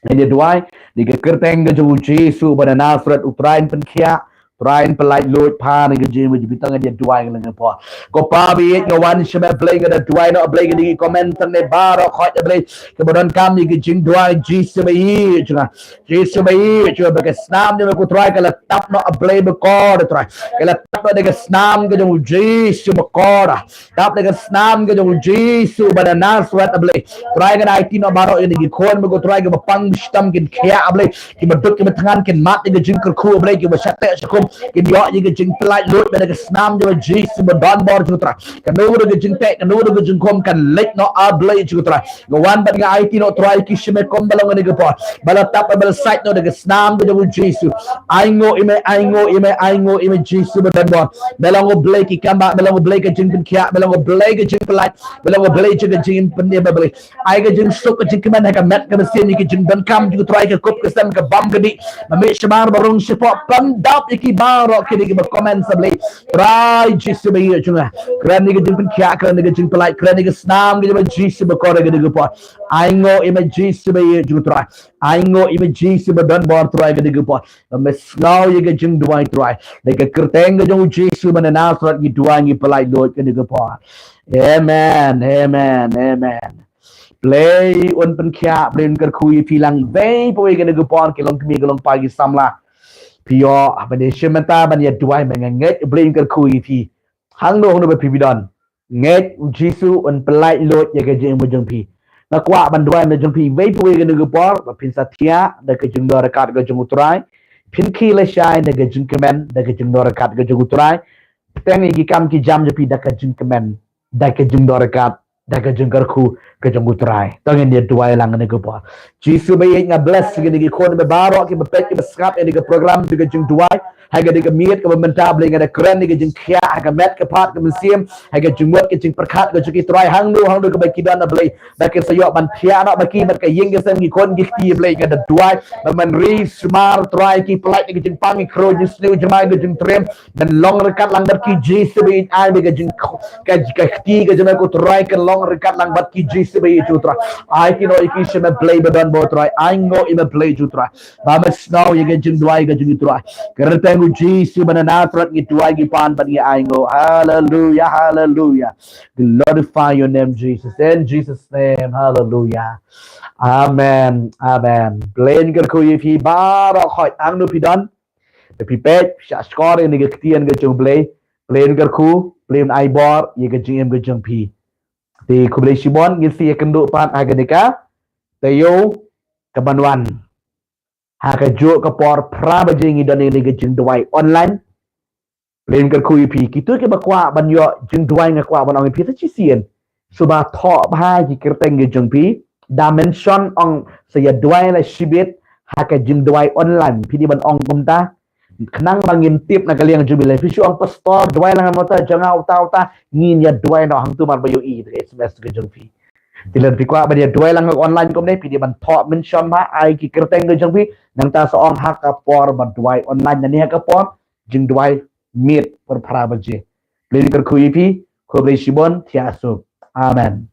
Ngin ïa duwai ïa ka kyrteng ka jong u Jisu ba na Nasareth u Trai un pynkhiah Trai un pyllait luid pha ne ka jingmut jong phi to ngin ïa duwai ka lyngngoh. Ko Pa ba ïeit nga wan sha me Blei nga da duwai noh Blei kine ki comment tang ne baroh khoit Blei kiba donkam ïa ka jingduwai Jisu ba ïeit jong nga. Jisu ba ïeit jong nga ba ka snam jong me ko Trai ka la tap noh a Blei ba kor Trai. Ka la tap noh da ka snam ka jong u Jisu ba kor. Tap da ka snam ka jong u Jisu ba na Nasareth a Blei. Trai nga da aiti noh baroh ïa kine ki khun me ko Trai kiba pang shitom kin khiah a Blei. Kiba duk kiba thngan kin mad ïa ka jingkyrkhu a Blei kiba shah teh shah kum kin ïoh ïa ka jingpyllait luid ba da ka snam jong u Jisu ba don bor jong u Trai. Kano kano ka jingteh kano kano ka jingkhum kan leit noh a Blei jong u Trai. Nga wan bad nga aiti noh Trai ki shim ïa kum ba long kane ka por ba la tap ba la sait noh da ka snam ka jong u Jisu. Ainguh ïa me ainguh ïa me ainguh ïa me Jisu ba don bor. Me long u Blei ki kam ba me long u Blei ka jingpynkhiah me long u Blei ka jingpyllait me long u Blei jong ka jingpynim ba Blei. Ai ka jingsuk ka jingkmen ha ka met ka mynsiem ïa ka jingdonkam jong u Trai ka kup ka sem ka bam ka dih. Ba mih shabar ba rung shapoh pyndap ïa ki baroh kine kiba comment sa Blei. Trai Jisu ba ïeit jong nga. Kren ïa ka jingpynkhiah kren ïa ka jingpyllait kren ïa ka snam ka jong u Jisu ba kor ïa kane ka por. Ainguh ïa me Jisu ba ïeit jong u Trai. Ainguh ïa me Jisu ba don bor Trai ïa kane ka por. Ba me sngew ïa ka jingduwai Trai. Da ka kyrteng ka jong u Jisu ba na Nasareth ngi duwai ngi pyllait luid ïa kane ka por. Amen. Amen. Amen. Blei un pynkhiah Blei un kyrkhu ïa phi lang wei pa wei kane ka por ki long kmie ki long kpa ki samla. Phi ïoh ban ïa shim bynta ban ïa duwai me nga ngeit Blei un kyrkhu ïa phi. Hangno hangno ba phi don ngeit u Jisu un pyllait luid ïa ka jingim jong phi. Nga kwah ban duwai na jong phi wei pa wei kane ka por ba phin sa thiah da ka jingdon ryngkat ka jong u Trai. Phin khie lashai da ka jingkmen da ka jingdon ryngkat ka jong u Trai. Pteng ïa ki kam ki jam jong phi da ka jingkmen da ka jingdon ryngkat da ka jingkyrkhu ka jong u Trai. To ngin ïa duwai lang kane ka por. Jisu ba ïeit nga bless ïa kine ki khun ba baroh kiba peit kiba sngap ïa kane ka program jong ka jingduwai. Ha kane ka miet kaba mynta Blei nga da kren ïa ka jingkhiah ha ka met ka phad ka mynsiem ha ka jingmut ka jingpyrkhat ka jong ki Trai hangno hangno kaba ki don na Blei. Ba kin sa ïoh ban thiah noh ba ki bad ka ïing ka sem ki khun ki kti Blei nga da duwai ba men ri sumar Trai ki pyllait ïa ka jingpang ki khro jingsliew jingmai ka jingtriem. Ban long ryngkat lang bad ki Jisu ba ïeit ai ba ka jing ka ka kti ka jong me ko Trai kan long ryngkat lang bad ki Jisu ba ïeit jong u Trai. Ai ki noh ïa ki sha me Blei ba don bor Trai. Ainguh ïa me Blei jong u Trai. Ba me sngew ïa ka jingduwai ka jong u Trai. Ka kyrteng u Jisu ba na Nasareth ngi duwai ngi pan bad ngi ainguh. Hallelujah, hallelujah. Glorify your name, Jesus. In Jesus' name, hallelujah. Amen, amen. Blei un kyrkhu ïa phi baroh khoit hangno phi don. Te phi peit, phi shah shkor ïa kane ka ktien ka jong u Blei. Blei un kyrkhu, Blei un ai bor ïa ka jingim ka jong phi. Te khublei shibun ngin sa ïakynduh pat ha kane ka taïew kaban wan. Ha kajuh ka por phra baje ngi don ïa kane ka jingduwai online. Blei un kyrkhu ïa phi kito kiba kwah ban ïoh jingduwai nga kwah ban ong ïa phi ta shisien. Suba thoh bha ki kyrteng ki jong phi da mention ong sa ïa duwai la shibit ha ka jingduwai online, phi dei ban ong kumta. Khnang ba ngin tip na ka liang jong phi, lada phi shu ong pastor, duwai lang mynta jong nga uta uta, ngin ïa duwai noh hangtu mar ba ïohi ïa ka S M S ka jong phi. Te lada phi kwah ban ïa duwai lang online kumne, phi dei ban thoh mention bha, ai ki kyrteng ka jong phi, nangta sa ong ha ka por ba duwai online, lane ha ka por jingduwai miet por phra baje. Khublei kyrkhu ïa phi, khublei shibun, thiah suk. Amen.